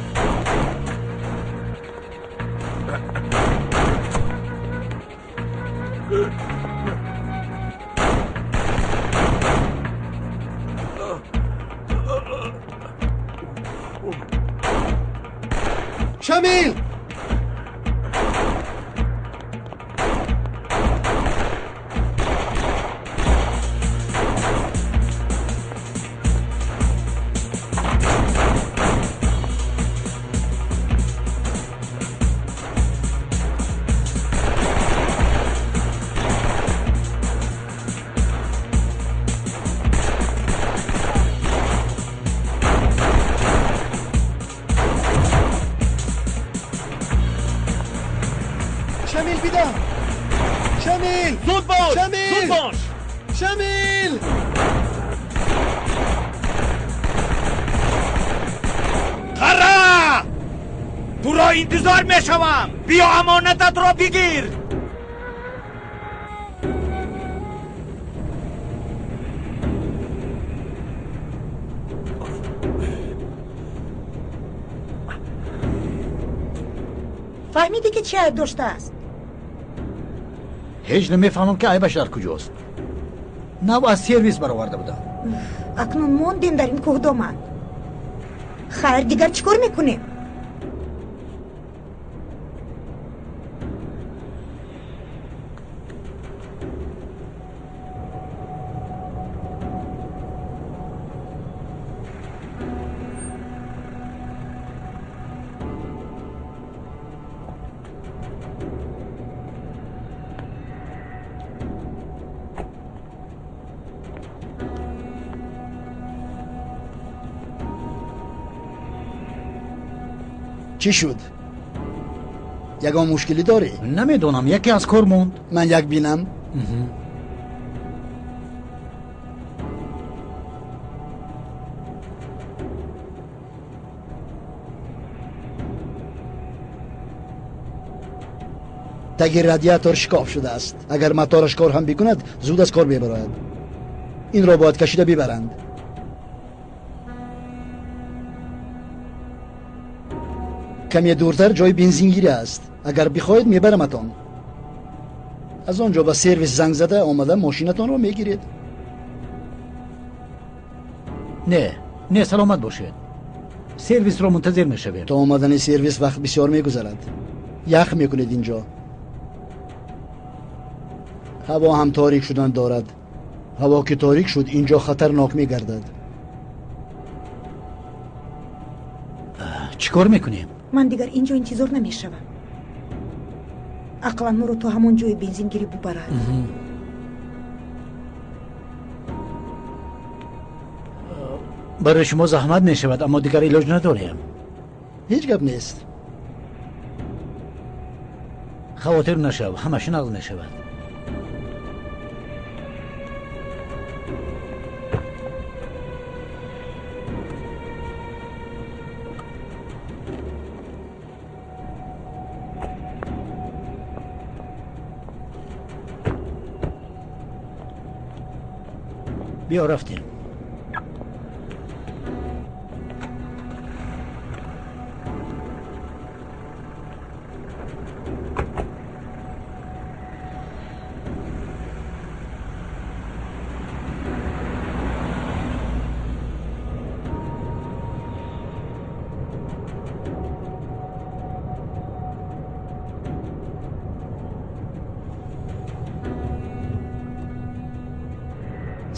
Шамил! Шамил! Зуд бош! Шамил! Зуд бош! Шамил! Қара! Туро интизор мешавам! Биё амонататро бигир! Фаҳмидӣ ки чӣ айб доштааст? Ҳеҷ намефаҳмам ки айбаш дар куҷост. Нав аз сервис бароварда будам. Акнун мондем дар ин кӯҳдоман. Хайр, дигар чӣ кор мекунем? Чӣ шуд? Ягон мушкилӣ дорӣ? Намедонам, яке аз кор монд. Ман як бинам. Таги радиатор шикоф шудааст. Агар мотораш кор ҳам бикунад, зуд аз кор мебарояд. Инро бояд кашида бибаранд. Каме дуртар ҷои бензингирӣ аст. Агар бихоҳед, мебараматон. Аз он ҷо ба сервис занг зада омада мошинатонро мегиред. Не, не, саломат бошед. Сервисро мунтазир мешавем. То омадани сервис вақт бисёр мегузарад. Ях мекунед инҷо. Ҳаво ҳам торик шудан дорад. Ҳаво ки торик шуд, инҷо хатарнок мегардад. Чӣ кор мекунем? Ман дигар инҷо интизор намешавам. Ақаллан моро то ҳамон ҷои бензингирӣ бубарад. Барои шумо заҳмат мешавад, аммо дигар илоҷ надорем. Ҳеҷ гап нест. Хавотир нашав, ҳамаш нағз мешавад. Биё, рафтем.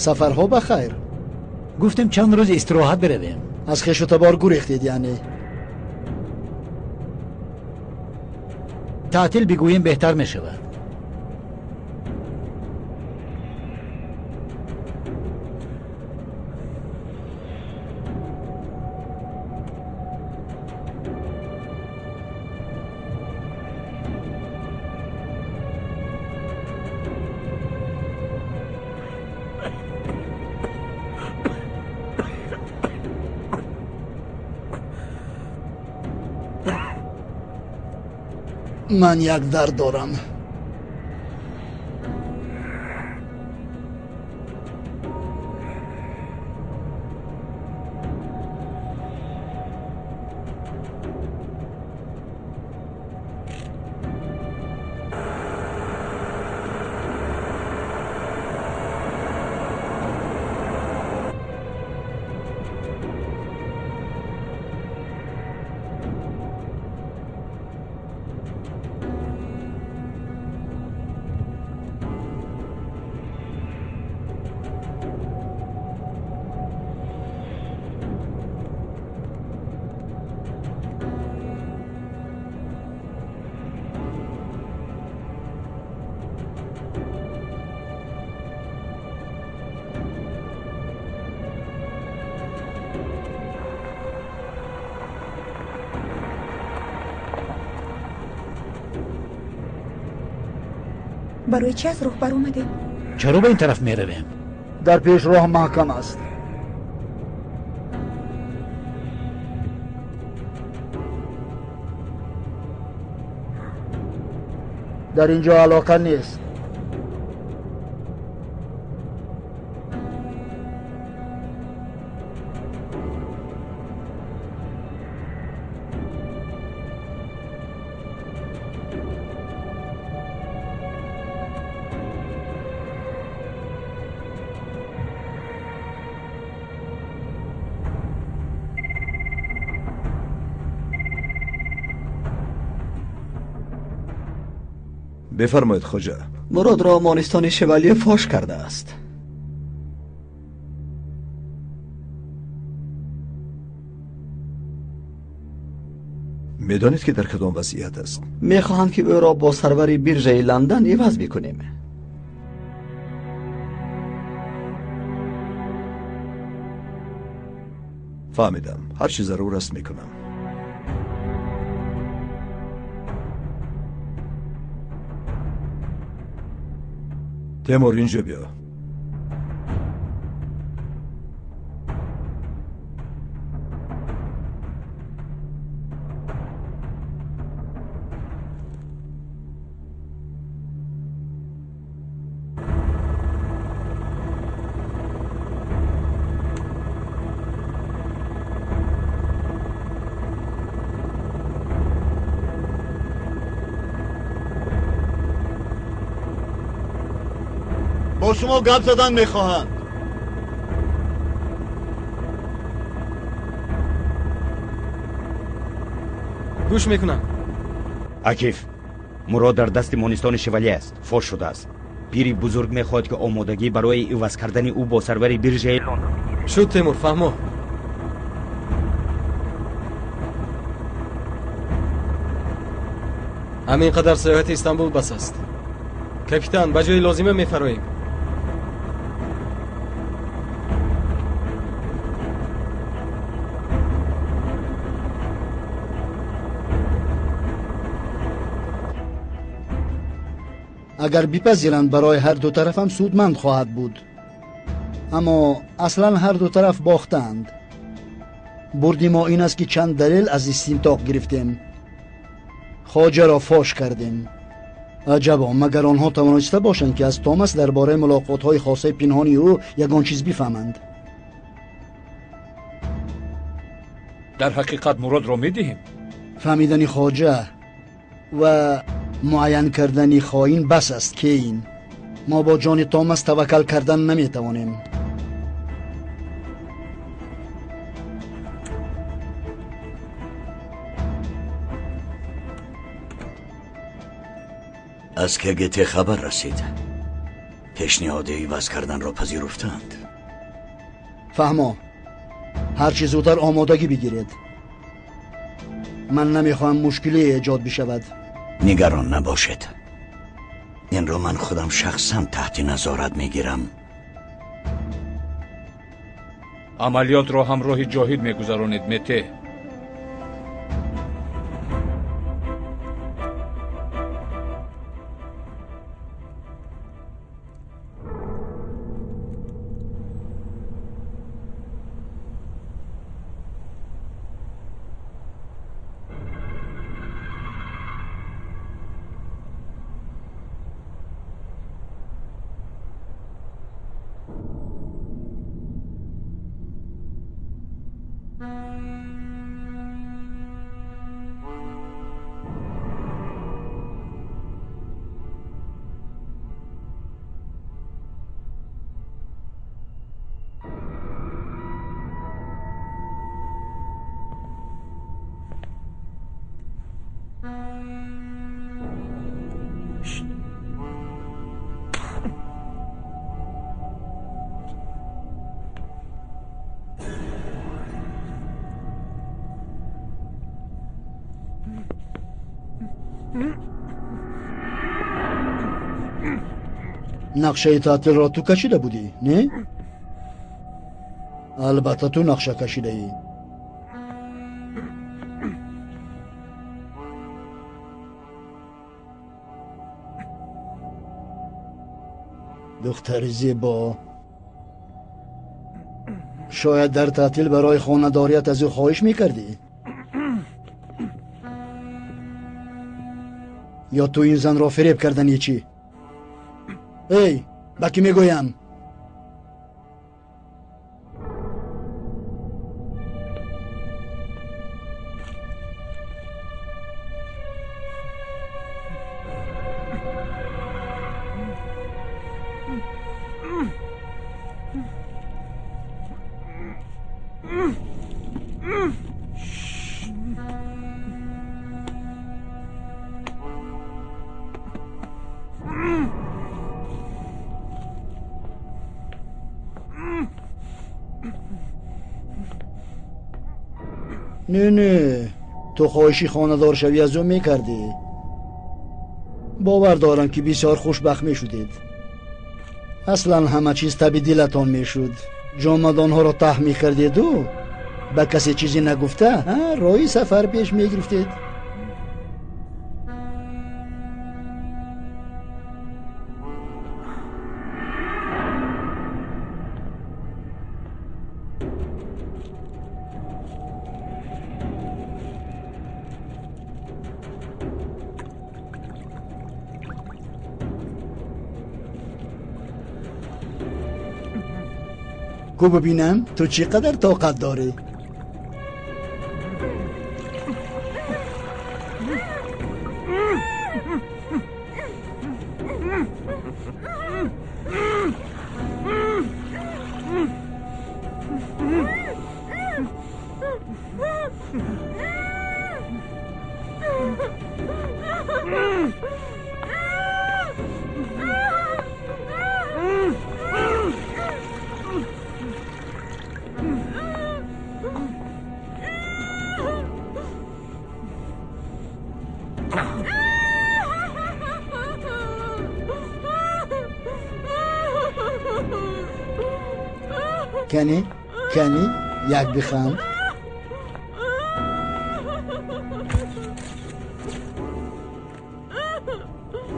Сафарҳо ба хайр. Гуфтем чанд рӯз истироҳат биравем. Аз хешу табор гурехтед, яъне? Таътил бигӯем беҳтар мешавад. Ман як дард дорам. Барои чӣ аз роҳ баромадем? Чаро ба ин тараф меравем? Дар пеш роҳ маҳкам аст. Дар ин ҷо алоқа нест. Бифармоед, хоҷа. Муродро Омонистони шевалие фош кардааст. Медонед, ки дар кадом вазъият аст? Мехоҳанд, ки ӯро бо сарвари биржаи Ландан иваз бикунем. Фаҳмидам. Ҳар чӣ зарур аст, мекунам. Темур, инҷо биё. Бо шумо гап задан мехоҳанд. Гӯш мекунам. Акиф, Мурод дар дасти Монистони шевалие аст, фош шудааст. Пири бузург мехоҳад, ки омодагӣ барои иваз кардани ӯ бо сарвари биржаи Лондон бигирем. Шуд, Темур, фаҳмо. Ҳамин қадар саёҳати Истанбул бас аст. Капитан, ба ҷои лозима мефароем. Агар бипазиранд, барои ҳар ду тарафам судманд хоҳад буд. Аммо аслан ҳар ду тараф бохтаанд. Бурди мо ин аст, ки чанд далел аз истинтоқ гирифтем. Хоҷаро фош кардем. Аҷабо, магар онҳо тавониста бошанд, ки аз Томас дар бораи мулоқотҳои хосаи пинҳони ӯ ягон чиз бифаҳманд? Дар ҳақиқат Муродро медиҳем? Фаҳмидани хоҷа ва муайян кардани хоин бас аст, Кейн. Мо бо ҷони Томас таваккал кардан наметавонем. Аз КГТ хабар расид. Пешниҳоди иваз карданро пазируфтанд. Фаҳмо, ҳарчи зудтар омодагӣ бигиред. Ман намехоҳам мушкиле эҷод бишавад. Нигарон набошед. Инро ман худам шахсан таҳти назорат мегирам. Амалиётро ҳамроҳи Ҷоҳид мегузаронед, Мете. Нақшаи таътилро ту кашида будӣ, не? Албатта, ту нақша кашидаӣ. Духтари зебо. Шояд дар таътил барои хонадорият аз ӯ хоҳиш мекардӣ? Ё ту ин занро фиреб кардани чӣ? Эй, ба кӣ мегӯям? Не, не, ту хоҳиши хонадор шавӣ аз ӯ мекардӣ. Бовар дорам, ки бисёр хушбахт мешудед. Аслан ҳама чиз таби дилатон мешуд. Ҷомадонҳоро таҳ мекардеду ба касе чизе нагуфта роҳи сафар пеш мегирифтед. Ку бибинам, ту чӣ қадар тоқат дорӣ? Кани, кани, як биханд.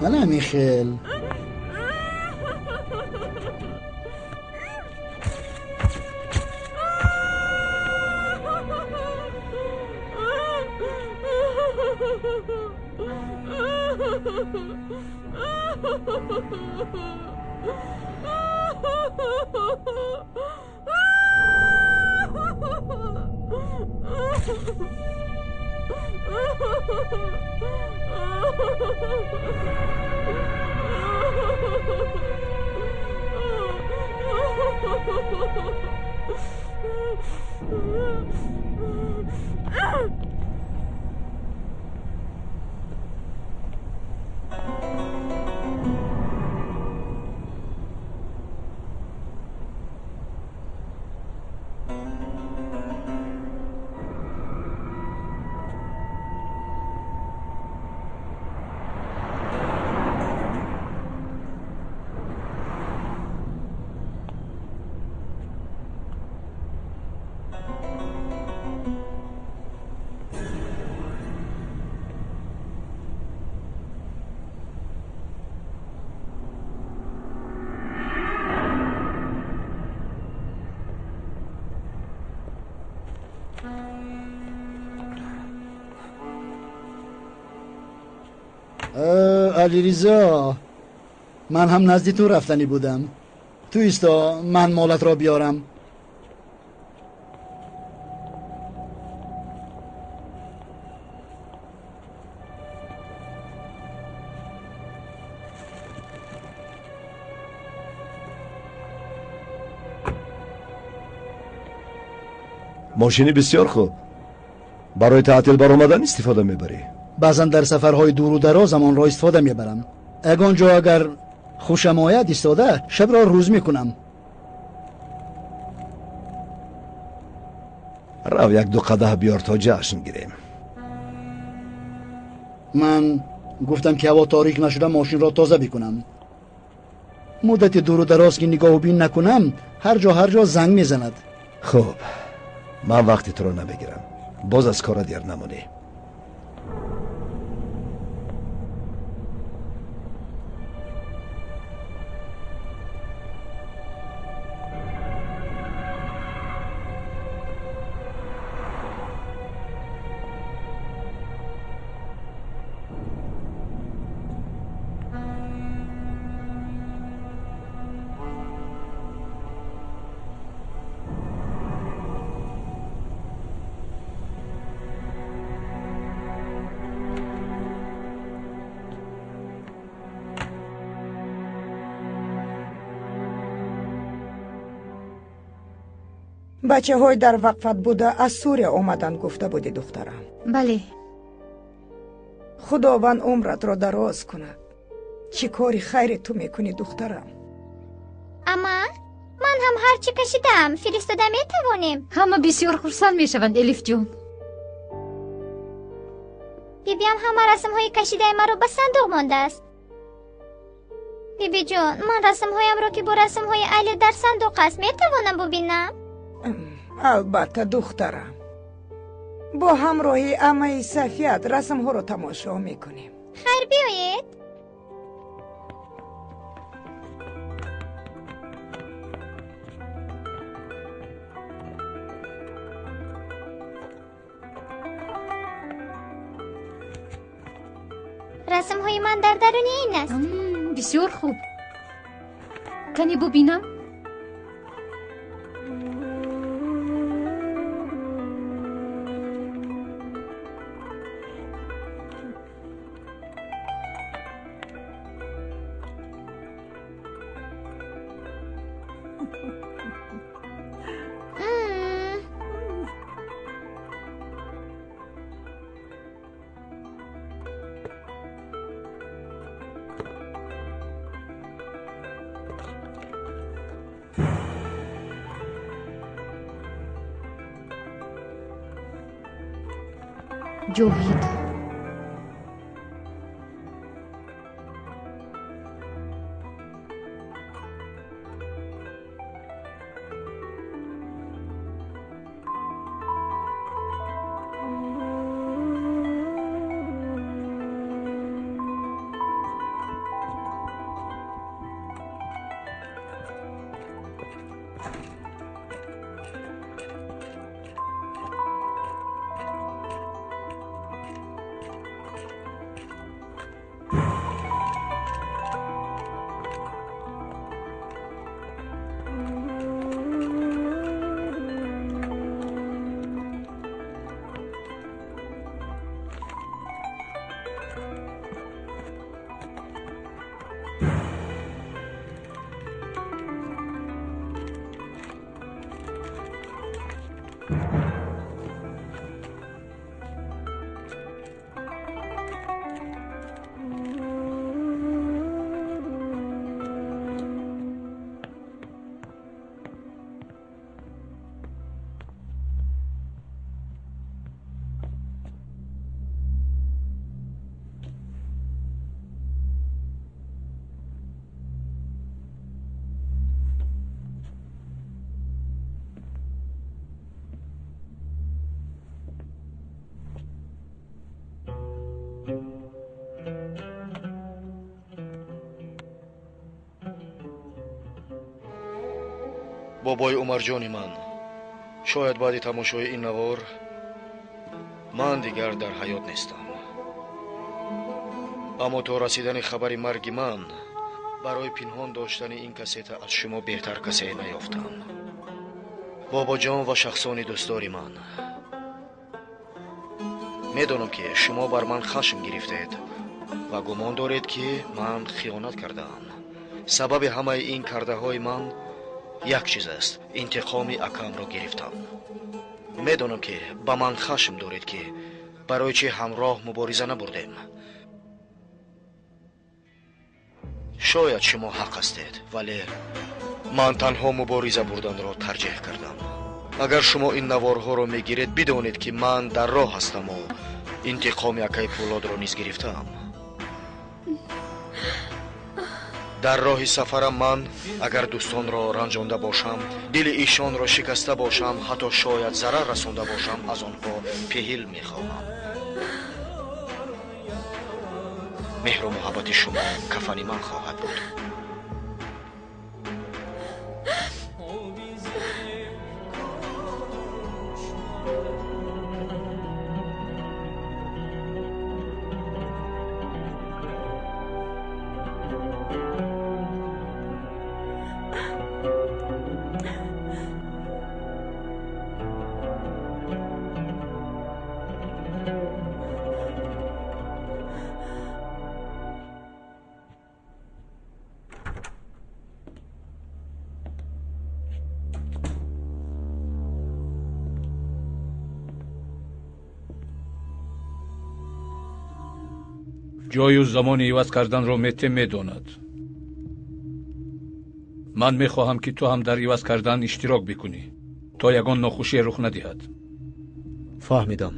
Ана Михел. Алиризо, ман ҳам назди ту рафтанӣ будам. Ту исто, ман молатро биёрам. Мошини бисёр хуб. Барои таътил баромадан истифода мебарӣ? Баъзан дар сафарҳои дуру дарозам онро истифода мебарам. Ягон ҷо агар хушам ояд, истода шабро рӯз мекунам. Рав як-ду қадаҳ биёр то ҷашн гирем. Ман гуфтам, ки ҳаво торик нашуда мошинро тоза бикунам. Муддати дуру дароз ки нигоҳубин накунам, ҳар ҷо ҳар ҷо занг мезанад. Хуб, ман вақти туро намегирам. Боз аз кора дер намонӣ. Бачаҳои дар вақфат буда аз Сурия омаданд, гуфта будӣ, духтарам. Бале. Худованд умратро дароз кунад. Чӣ кори хайре ту мекунӣ, духтарам? Ама, ман ҳам ҳар чӣ кашидаам, фиристода метавонем. Ҳама бисёр хурсанд мешаванд, Элифҷон. Бибиам ҳама расмҳои кашидаи маро ба сандуқ мондааст. Бибиҷон, ман расмҳоямро, ки бо расмҳои Али дар сандуқ аст, метавонам бубинам? Албатта, духтарам. Бо ҳамроҳии амаи Сафият расмҳоро тамошо мекунем. Хайр, биёед. Расмҳои ман дар даруни ин аст. Бисёр хуб. Кане бубинам? Ҷовид. Бобои Умарҷони ман, шояд баъди тамошои ин навор ман дигар дар ҳаёт нестам. Аммо то расидани хабари марги ман барои пинҳон доштани ин кассета аз шумо беҳтар касе наёфтам. Бобоҷон ва шахсони дӯстдори ман, медонам ки шумо бар ман хашм гирифтед ва гумон доред, ки ман хиёнат кардаам. Сабаби ҳамаи ин кардаҳои ман як чиз аст: интиқоми акамро гирифтам. Медонам, ки ба ман хашм доред, ки барои чӣ ҳамроҳ мубориза набурдем. Шояд шумо ҳақ ҳастед, вале ман танҳо мубориза бурданро тарҷеҳ кардам. Агар шумо ин наворҳоро мегиред, бидонед, ки ман дар роҳ ҳастаму интиқоми акаи Пӯлодро низ гирифтаам. Дар роҳи сафарам ман агар дӯстонро ранҷонда бошам, дили ишонро шикаста бошам, ҳатто шояд зарар расонда бошам, аз онҳо пеҳил мехоҳам. Меҳру муҳаббати шумо кафани ман хоҳад буд. Ҷою замони иваз карданро Мете медонад. Ман мехоҳам, ки ту ҳам дар иваз кардан иштирок бикунӣ, то ягон нохушие рух надиҳад. Фаҳмидам.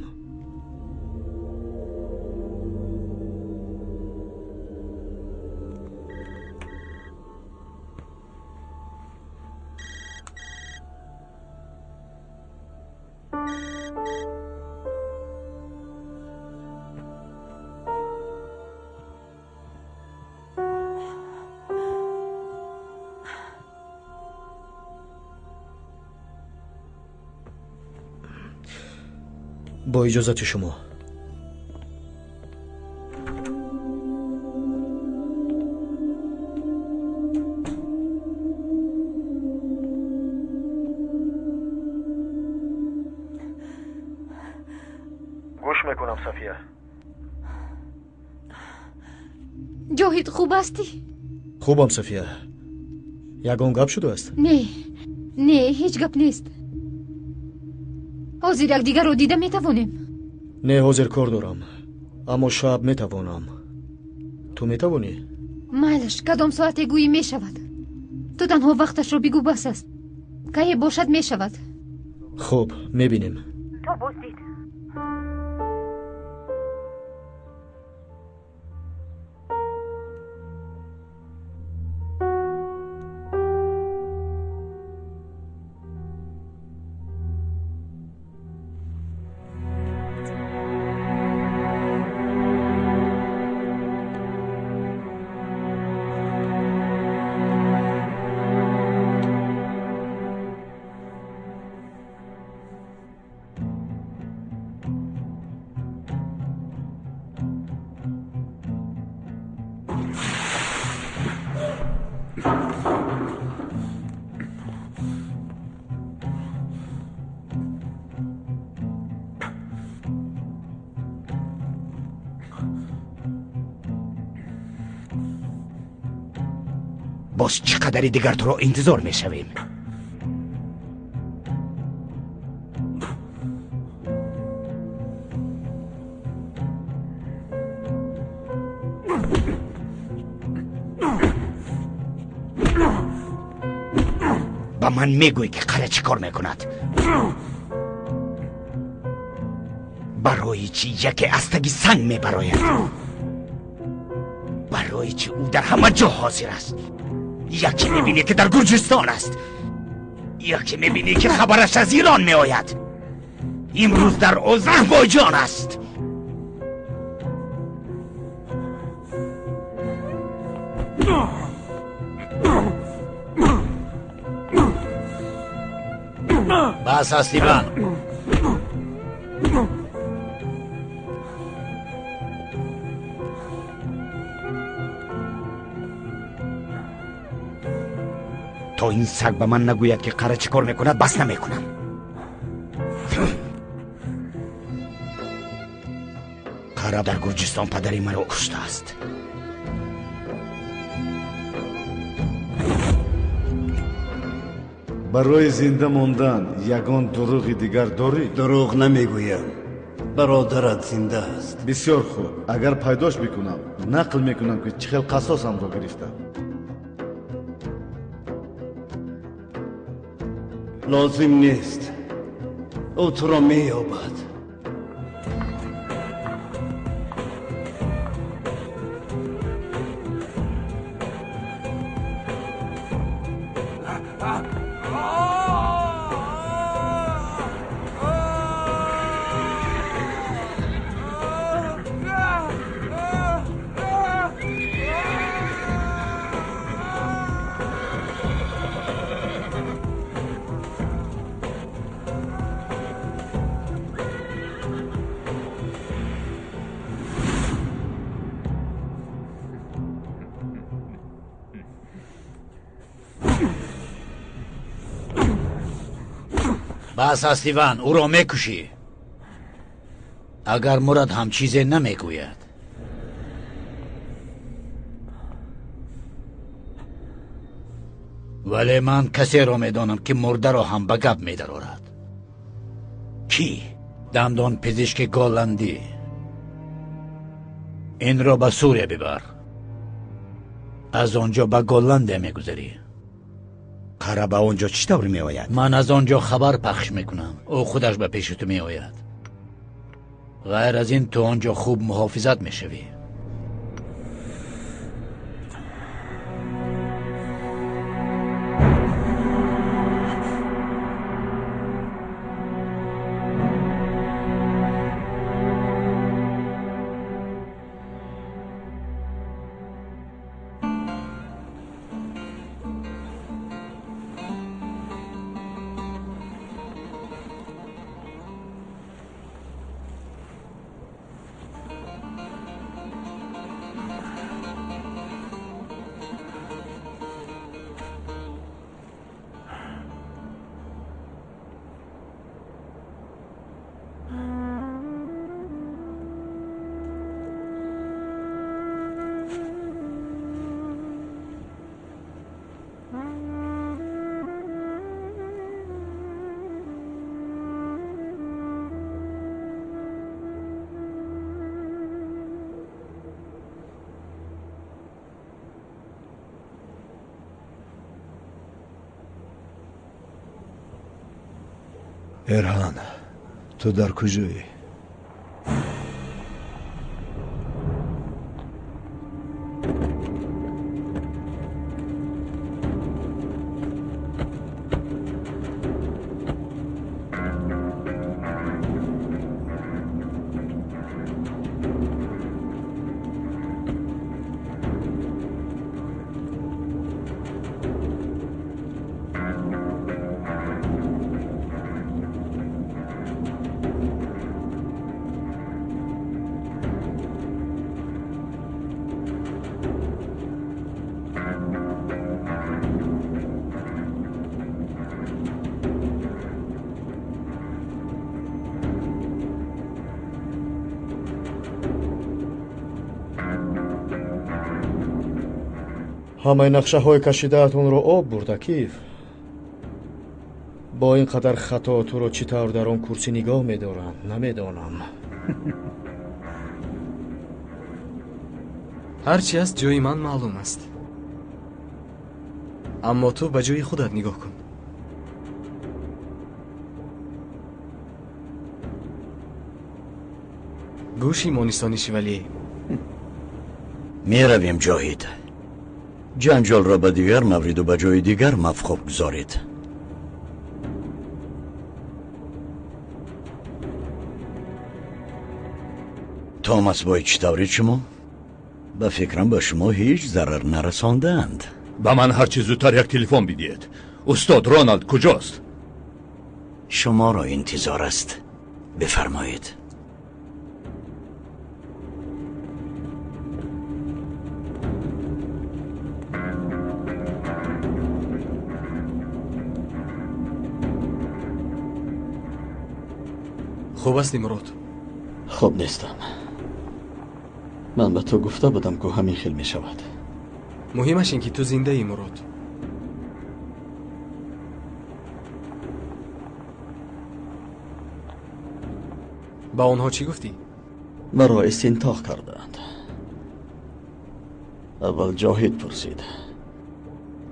Бо иҷозати шумо. Гӯш мекунам, София. Ҷоҳид, хуб ҳастӣ? Хубам, София. Ягон гап шудааст? Не, не, ҳеҷ гап нест. Ҳозир якдигарро дида метавонем? Не, ҳозир кор дорам, аммо шаб метавонам. Ту метавонӣ? Майлаш, кадом соате гӯӣ мешавад. Ту танҳо вақташро бигӯ, бас аст. Кае бошад мешавад. Хуб, мебинем. То боздид. Боз чӣ қадари дигар туро интизор мешавем? Ба ман мегӯй, ки қара чӣ кор мекунад? Барои чӣ яке аз таги санг мебарояд? Барои чӣ ӯ дар ҳама ҷо ҳозир аст? Яке мебинӣ, ки дар Гурҷистон аст, яке мебинӣ, ки хабараш аз Ирон меояд. Имрӯз дар Озарбойҷон аст. Бас аст, Иван. То ин саг ба ман нагӯяд, ки қара чӣ кор мекунад, бас намекунам. Қара дар Гурҷистон падари маро куштааст. Барои зинда мондан ягон дурӯғи дигар дорӣ? Дурӯғ намегӯям. Бародарат зинда аст. Бисёр хуб. Агар пайдош бикунам, нақл мекунам, ки чӣ хел қасосамро гирифтам. Лозим нест. Ӯ туро меёбад. Бас аст, Иван, ӯро мекушӣ. Агар мурад ҳам чизе намегӯяд. Вале ман касеро медонам, ки мурдаро ҳам ба гап медарорад. Кӣ? Дандонпизишки голландӣ. Инро ба Сурия бибар. Аз он ҷо ба Голландия мегузарӣ. Қара ба он ҷо чӣ тавр меояд? Ман аз он ҷо хабар пахш мекунам. Ӯ худаш ба пеши ту меояд. Ғайр аз ин ту он ҷо хуб муҳофизат мешавӣ. Эрҳан, ту дар куҷоӣ? Ҳамаи нақшаҳои кашидаатонро об бурд, Акиф. Бо ин қадар хато туро чӣ тавр дар он курсӣ нигоҳ медоранд, намедонам. Ҳар чи аст, ҷои ман маълум аст. Аммо ту ба ҷои худат нигоҳ кун. Гӯши монисони шивалие. Меравем, Ҷоҳид. Ҷанҷолро ба дигар мавриду ба ҷои дигар мавқуф гузоред. Томас бой чӣ тавред шумо? Ба фикрам ба шумо ҳеҷ зарар нарасондаанд. Ба ман ҳарчи зудтар як телефон бидиҳед. Устод Роналд куҷост? Шуморо интизор аст. Бифармоед. Хуб ҳастӣ, Мурод? Хуб нестам. Ман ба ту гуфта будам, ку ҳамин хел мешавад. Муҳимаш ин ки ту зиндаӣ, Мурод. Ба онҳо чӣ гуфтӣ? Маро истинтоқ кардаанд. Аввал Ҷоҳид пурсид.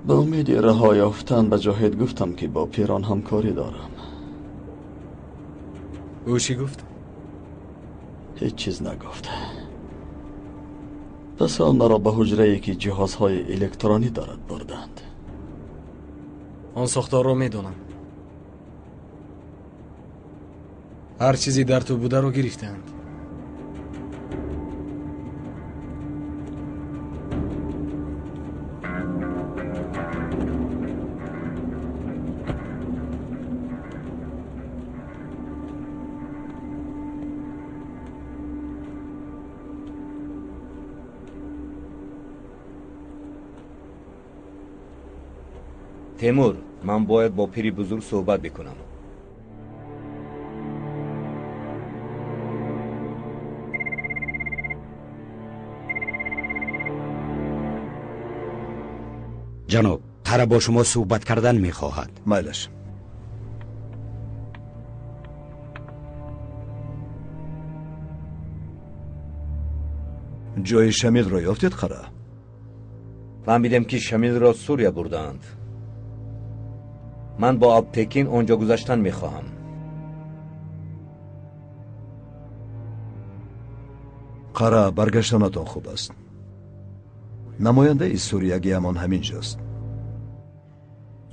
Ба умеди раҳо ёфтан ба Ҷоҳид гуфтам, ки бо пирон ҳамкорӣ дорам. Ӯ чӣ гуфт? Ҳеҷ чиз нагуфт. Пас он маро ба ҳуҷрае, ки ҷиҳозҳои электронӣ дорад, бурданд. Он сохторро медонам. Ҳар чизе дар ту бударо гирифтаанд. Темур, ман бояд бо пири бузург суҳбат бикунам. Ҷаноб, Қара бо шумо суҳбат кардан мехоҳад. Майлаш. Ҷои Шамилро ёфтед, Қара? Фаҳмидем, ки Шамилро Сурия бурдаанд. Ман бо Алптекин он ҷо гузаштан мехоҳам. Қара, баргаштанатон хуб аст. Намояндаи суриягиамон ҳамин ҷост.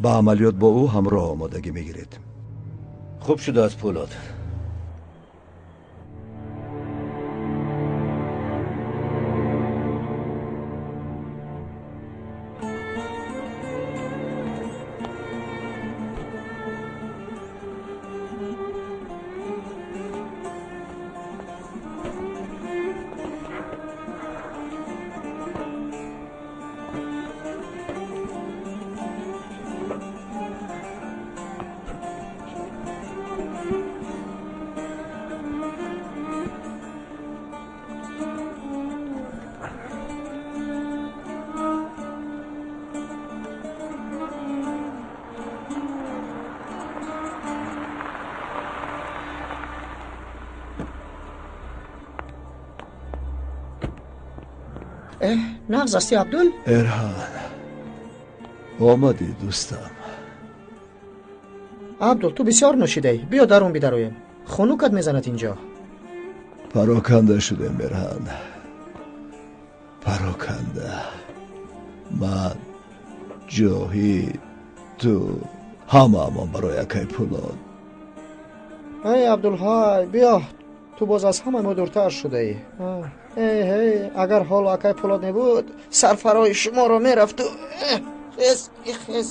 Ба амалиёт бо ӯ ҳамроҳ омодагӣ мегиред. Хуб шудааст, Пулод. Нағз ҳастӣ, Абдул? Эрҳан, омадӣ, дӯстам. Абдул, ту бисёр нӯшидаӣ. Биё дарун бидароем, хунукат мезанад инҷо. Пароканда шудем, Эрҳан, пароканда. Ман, Ҷоҳид, ту, ҳамаамон барои акай Пулод. Эй, Абдулҳай, биё, ту боз аз ҳама мо дуртар шудаӣ. Эй ҳей, агар ҳоло акай Пулод мебуд, сарфарои шуморо мерафту. Хез, хез,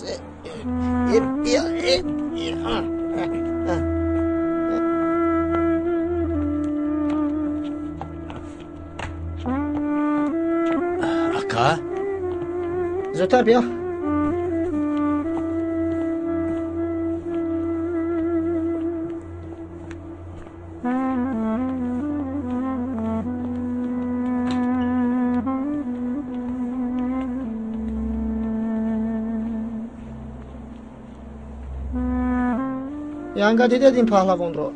биё. Ака, зудтар биё. Янга, дидед ин паҳлавонро?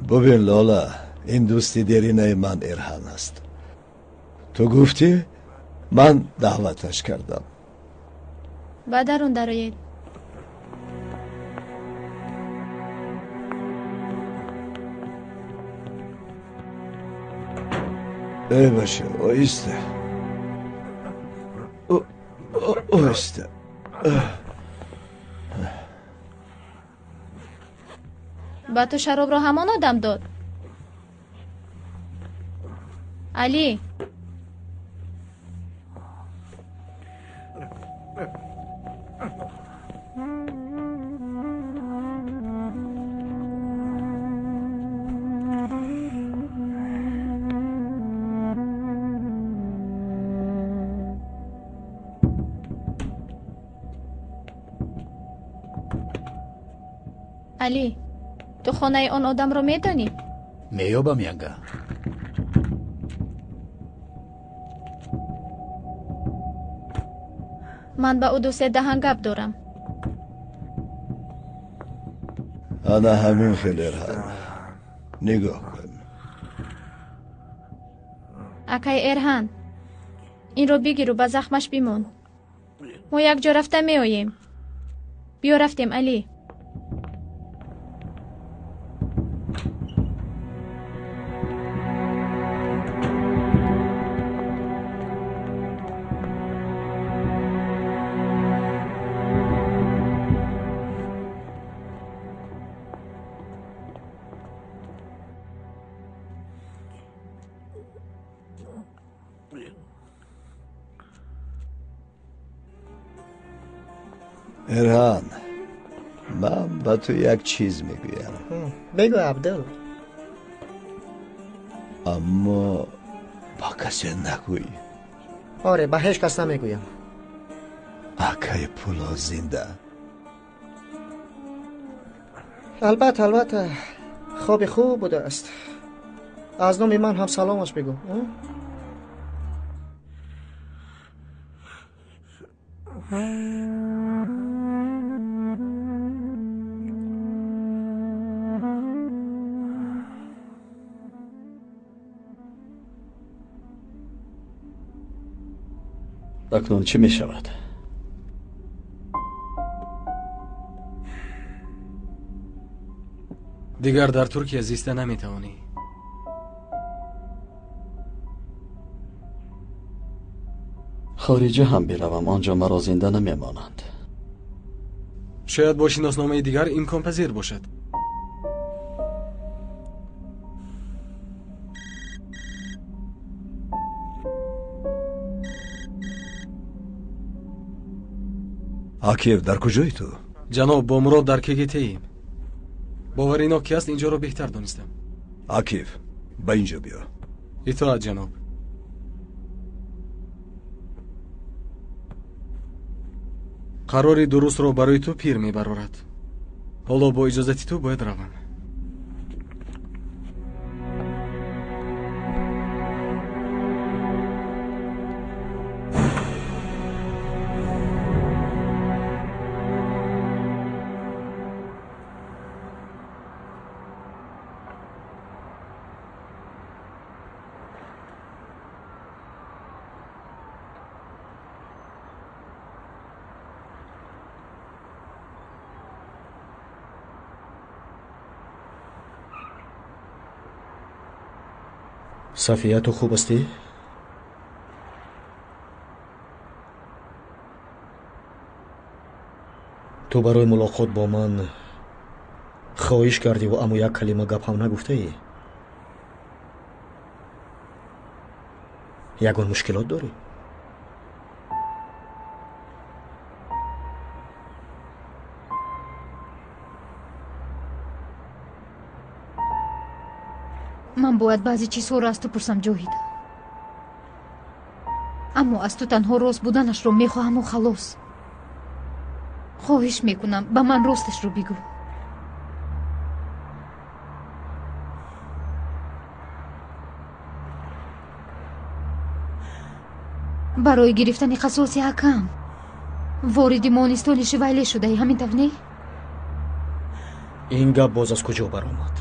Бубин, Лола, ин дӯсти деринаи ман Эрҳан аст. Ту гуфтӣ, ман даъваташ кардам. Ба дарун дароед. Эй, баша, оҳиста, оҳиста. Ба ту шаробро ҳамон одам дод, Алӣ? Алӣ, ту хонаи он одамро медонӣ? Меёбам, янга. Ман ба ӯ дусе даҳан гап дорам. Ана ҳамин хел, Эрҳан, нигоҳ кун. Акай Эрҳан, инро бигиру ба захмаш бимон. Мо якҷо рафта меоем. Биё, рафтем, Алӣ. Эрҳан, ман ба ту як чиз мегӯям. Бигӯ, Абдул. Аммо ба касе нагӯй. Оре, ба ҳеҷ кас намегӯям. Акай Пуло зинда. Албатта, албатта, хоби хуб будааст. Аз номи ман ҳам саломаш бигӯ. Акнун чӣ мешавад? Дигар дар Туркия зиста наметавонӣ. Хориҷа ҳам биравам, он ҷо маро зинда намемонанд. Шояд бо шиносномаи дигар имконпазир бошад. Акиф, дар куҷои ту? Ҷаноб, бо Мурод дар КГТ-им. Боваринок ки аст, инҷоро беҳтар донистам. Акиф, ба инҷо биё. Итоат, ҷаноб. Қарори дурустро барои ту пир мебарорад. Ҳоло бо иҷозати ту бояд равам. Сафия, ту хуб ҳастӣ? Ту барои мулоқот бо ман хоҳиш кардиву аммо як калима гап ҳам нагуфтаӣ. Ягон мушкилот дорӣ? Ман бояд баъзе чизҳоро аз ту пурсам, Ҷоҳид. Аммо аз ту танҳо рост буданашро мехоҳаму халос. Хоҳиш мекунам, ба ман росташро бигӯ. Барои гирифтани қасоси ҳакам вориди монистони Шивайле шудаӣ, ҳамин тавр не? Ин гап боз аз куҷо баромад?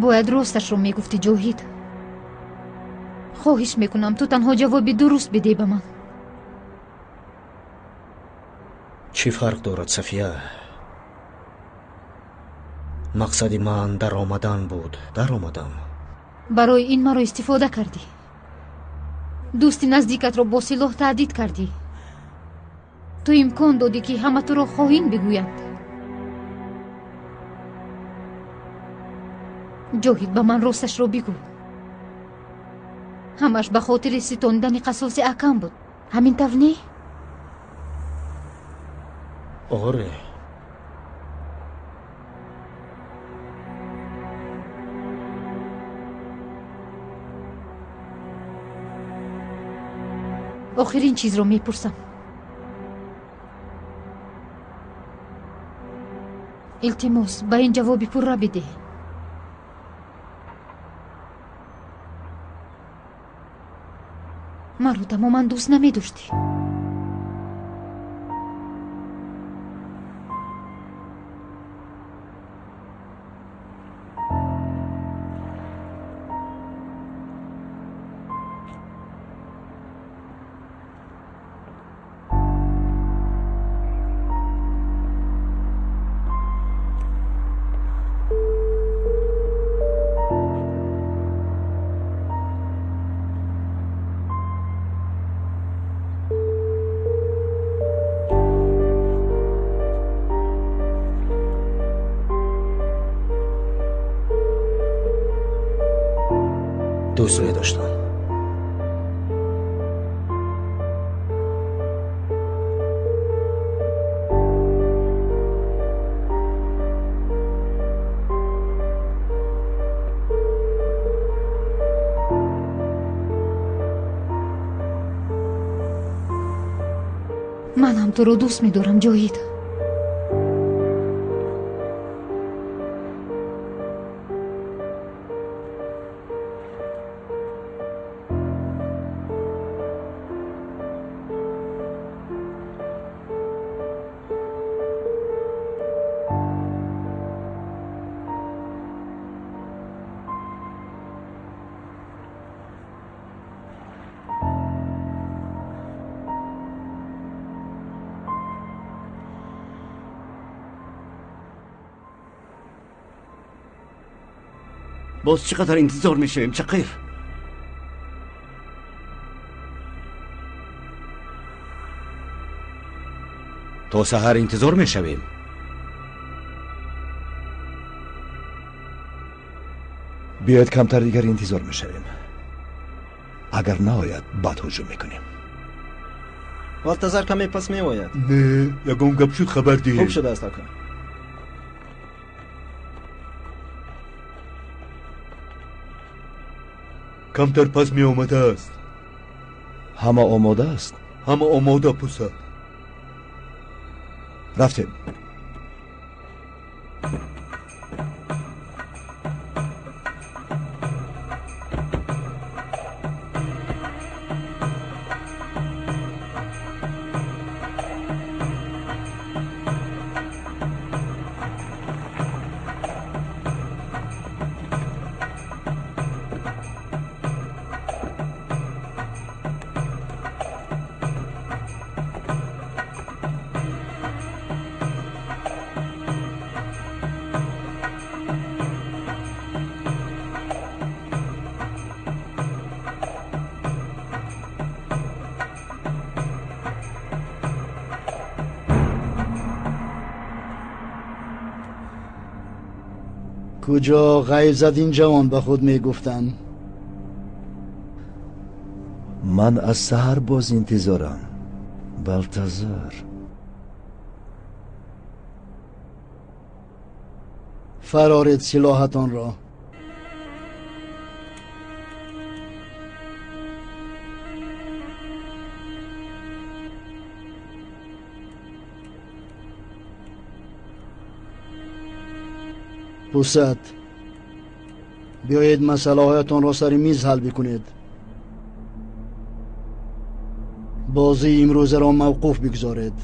Бояд росташро мегуфтӣ, Ҷоҳид. Хоҳиш мекунам, ту танҳо ҷавоби дуруст бидеҳ ба ман. Чӣ фарқ дорад, Сафия? Мақсади ман даромадан буд. Даромадам. Барои ин маро истифода кардӣ. Дӯсти наздикатро бо силоҳ таҳдид кардӣ. Ту имкон додӣ, ки ҳама туро хоин бигӯянд. Ҷоҳид, ба ман росташро бигӯ. Ҳамаш ба хотири ситонидани қасоси акам буд. Ҳамин тавр не? Оре. Охирин чизро мепурсам. Илтимос, ба ин ҷавоби пурра бидеҳ. Маро тамоман дӯст намедоштӣ. Дӯст медоштам. Ман ҳам туро дӯст медорам, Ҷоҳид. Боз чӣ қадар интизор мешавем, Чақир? То саҳар интизор мешавем. Биёед камтар дигар интизор мешавем. Агар наояд, баъд ҳуҷум мекунем. Валтазар каме пас меояд. Не, ягон гап шуд, хабар диҳед. Хуб шудааст, ака. Камтар пас меомадааст. Ҳама омода аст? Ҳама омода, пусад. Рафтем. Куҷо ғайб зад ин ҷавон, ба худ мегуфтам. Ман аз саҳар боз интизорам, Балтазар. Фароред силоҳатонро. Пусад, биёед масъалаҳоятонро сари миз ҳал бикунед. Бозии имрӯзаро мавқуф бигзоред.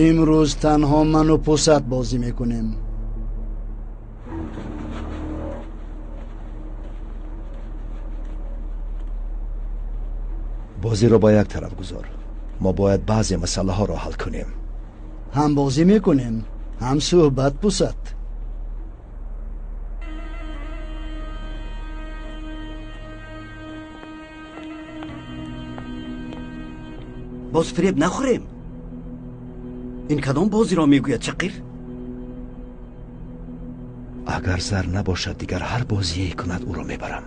Имрӯз танҳо ману Пусад бозӣ мекунем. Бозиро ба як тараф гузор. Мо бояд баъзе масъалаҳоро ҳал кунем. Ҳам бозӣ мекунем, ҳам суҳбат, Пусад. Боз фиреб нахӯрем. Ин кадом бозиро мегӯяд, Чақир? Агар зар набошад, дигар ҳар бозие кунад, ӯро мебарам.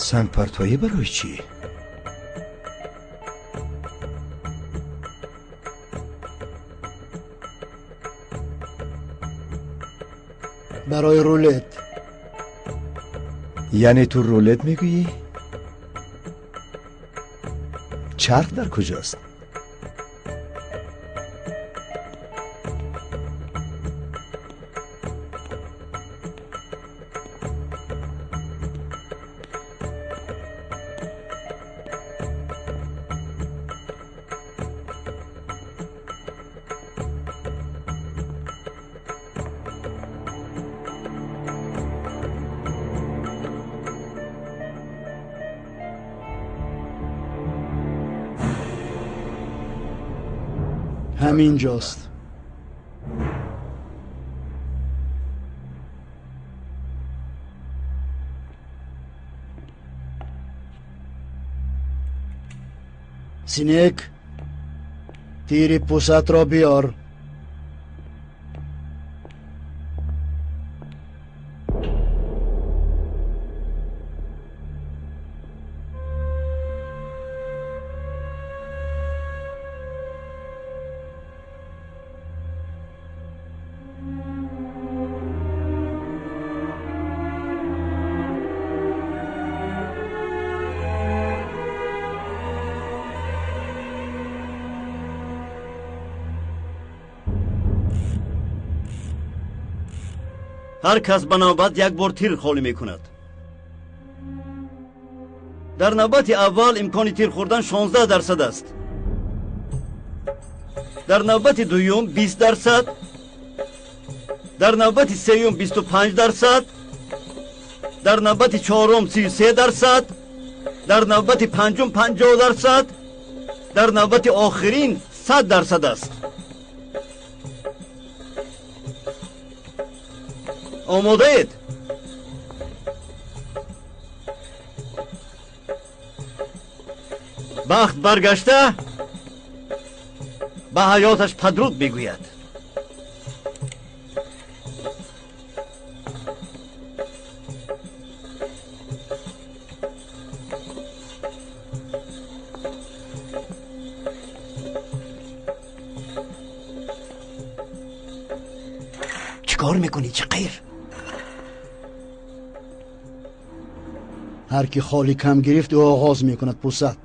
Сангпартоӣ барои чӣ? Барои рулет. Яъне ту рулет мегӯӣ? Чарх дар куҷост? Ҳамин ҷост. Синек, тири пусатро биёр. Ҳар кас ба навбат як бор тир холӣ мекунад. Дар навбати аввал имкони тир хӯрдан 16% аст. Дар навбати дуюм 20%, дар навбати сеюм 25%, дар навбати чорум 33%, дар навбати панҷум 50%, дар навбати охирин 100% аст. Омодаед? Бахт баргашта ба ҳаёташ падруд мегӯяд. Чӣ кор мекунӣ, чиқир? Ҳар ки холи кам гирифт, ӯ оғоз мекунад пусат.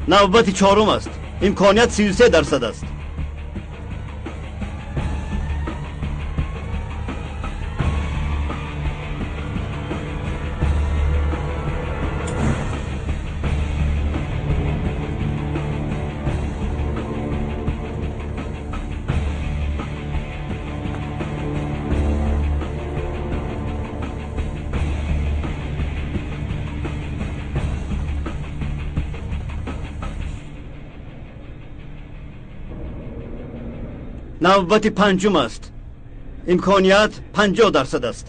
Навбати чорум аст. Имконият 33% аст. Навбати панҷум аст. Имконият 50% аст.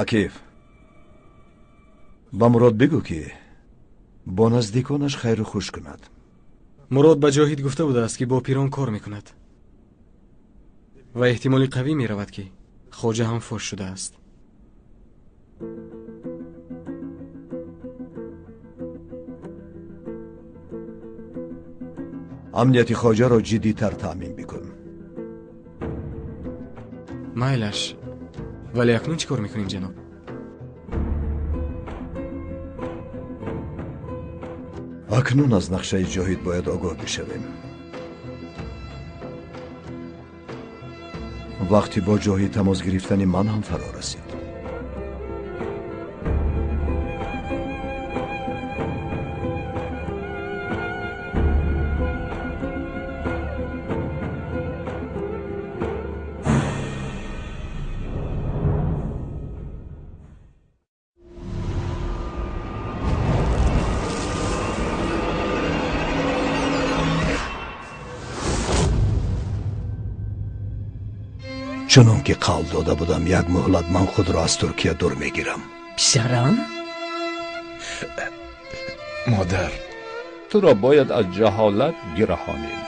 Акиф, ба Мурод бигӯ, ки бо наздиконаш хайру хуш кунад. Мурод ба Ҷоҳид гуфта будааст, ки бо пирон кор мекунад ва эҳтимоли қавӣ меравад, ки хоҷа ҳам фош шудааст. Амнияти хоҷаро ҷиддитар таъмин бикун. Майлаш, вале акнун чӣ кор мекунем, ҷаноб? Акнун аз нақшаи Ҷоҳид бояд огоҳ бишавем. Вақти бо Ҷоҳид тамос гирифтани ман ҳам фаро расид. Чунон ки қавл дода будам, як муҳлат ман худро аз Туркия дур мегирам. Писарам? Модар, туро бояд аз ҷаҳолат гираҳонем.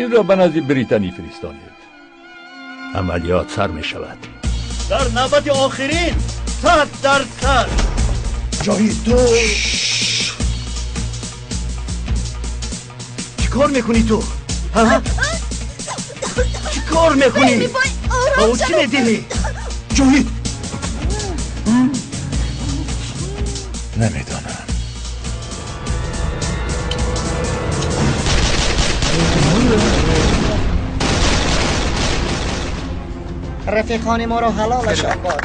Инро ба назди Британӣ фиристонед. Амалиёт сар мешавад. Дар навбати охирин 100%. Ҷоҳид, ту чӣ кор мекунӣ ту? Чӣ кор мекунӣ? Ба ӯ чӣ медиҳӣ? Ҷоҳид! Намедонам. Рафиқони моро ҳалолашон бод.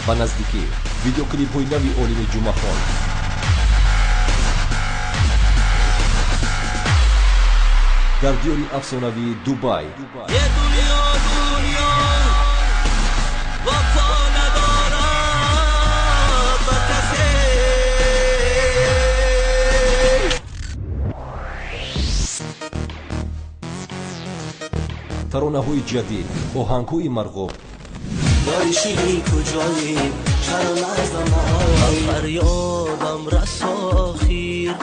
Ба наздикӣ видеоклипҳои нави Олими Ҷумъахон. Дар диёри афсонавии Дубай. Таронаҳои ҷадид, оҳангҳои марғуб. Фарёдам расо охир,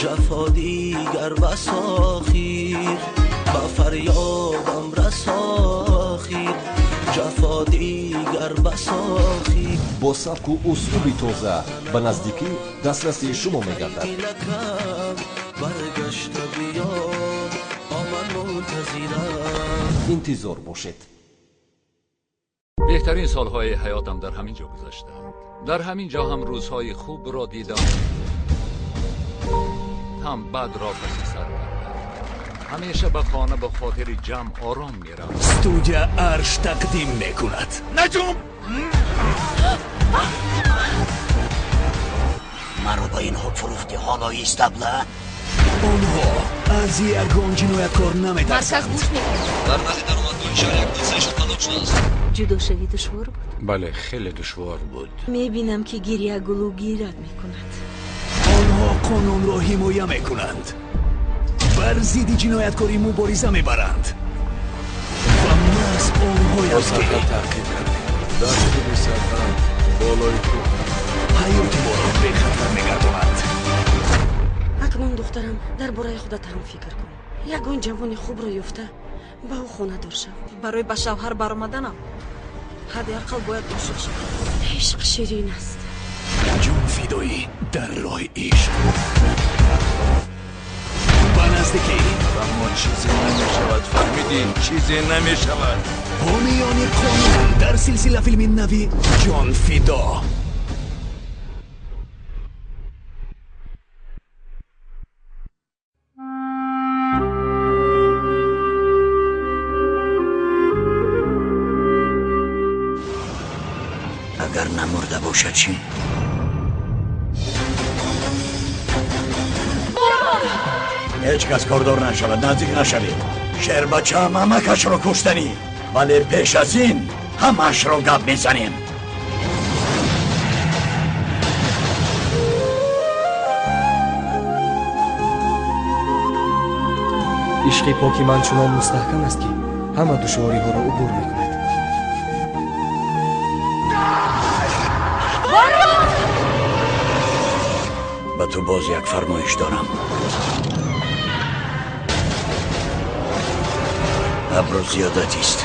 ҷафо дигар бас охир. Ба фарёдам расо охир, ҷафо дигар бас охир. Бо сабку услуби тоза ба наздикӣ дастраси шумо мегардад. Баргашта биё, оман мунтазирам. Интизор бошед. Беҳтарин солҳои ҳаётам дар ҳамин ҷо гузаштаанд. Дар ҳамин ҷо ҳам рӯзҳои хубро дидам, ҳам бадро паси сар кардам. Ҳамеша ба хона ба хотири ҷамъ ором меравам. Студия Арш тақдим мекунад. Наҷум! Маро ба инҳо фурӯхти, ҳоло истабла? Онҳо аз ягон ҷинояткор наметарсанд. Дар назди даромадгоҳи шаҳр як дисаи талоқ шудааст. Ҷудошавӣ душвор буд? Бале, хеле душвор буд. Мебинам, ки гиря гулӯгират мекунад. Онҳо қонунро ҳимоя мекунанд, бар зидди ҷинояткорӣ мубориза мебаранд ва маҳз онҳоянд, ки таъқиб кардем. Дар худи сарҳад болои кӯҳ ҳаёти моро бехатар мегардонанд. Акнун, духтарам, дар бораи худат ҳам фикр кун. Ягон ҷавони хубро ёфта ба ӯ хонадор шав. Барои ба шавҳар баромаданам ҳадди ақал бояд ошиқ шавам. Ишқ ширин аст. Ҷонфидоӣ дар роҳи ишқ. Ба наздикӣ ба мо чизе намешавад, фаҳмидӣ? Чизе намешавад. Ҳомиёни қонун дар силсила филми нави Ҷонфидо. Агар намурда бошад чӣ? Ҳеҷ кас кордор нашавад, наздик нашавед. Шербачаам амакашро куштанӣ, вале пеш аз ин ҳамаашро гап мезанем. Ишқи поки ман чунон мустаҳкам аст, ки ҳама душвориҳоро убур мекунад. Ба ту боз як фармоиш дорам. Абрӯ зиёдатист.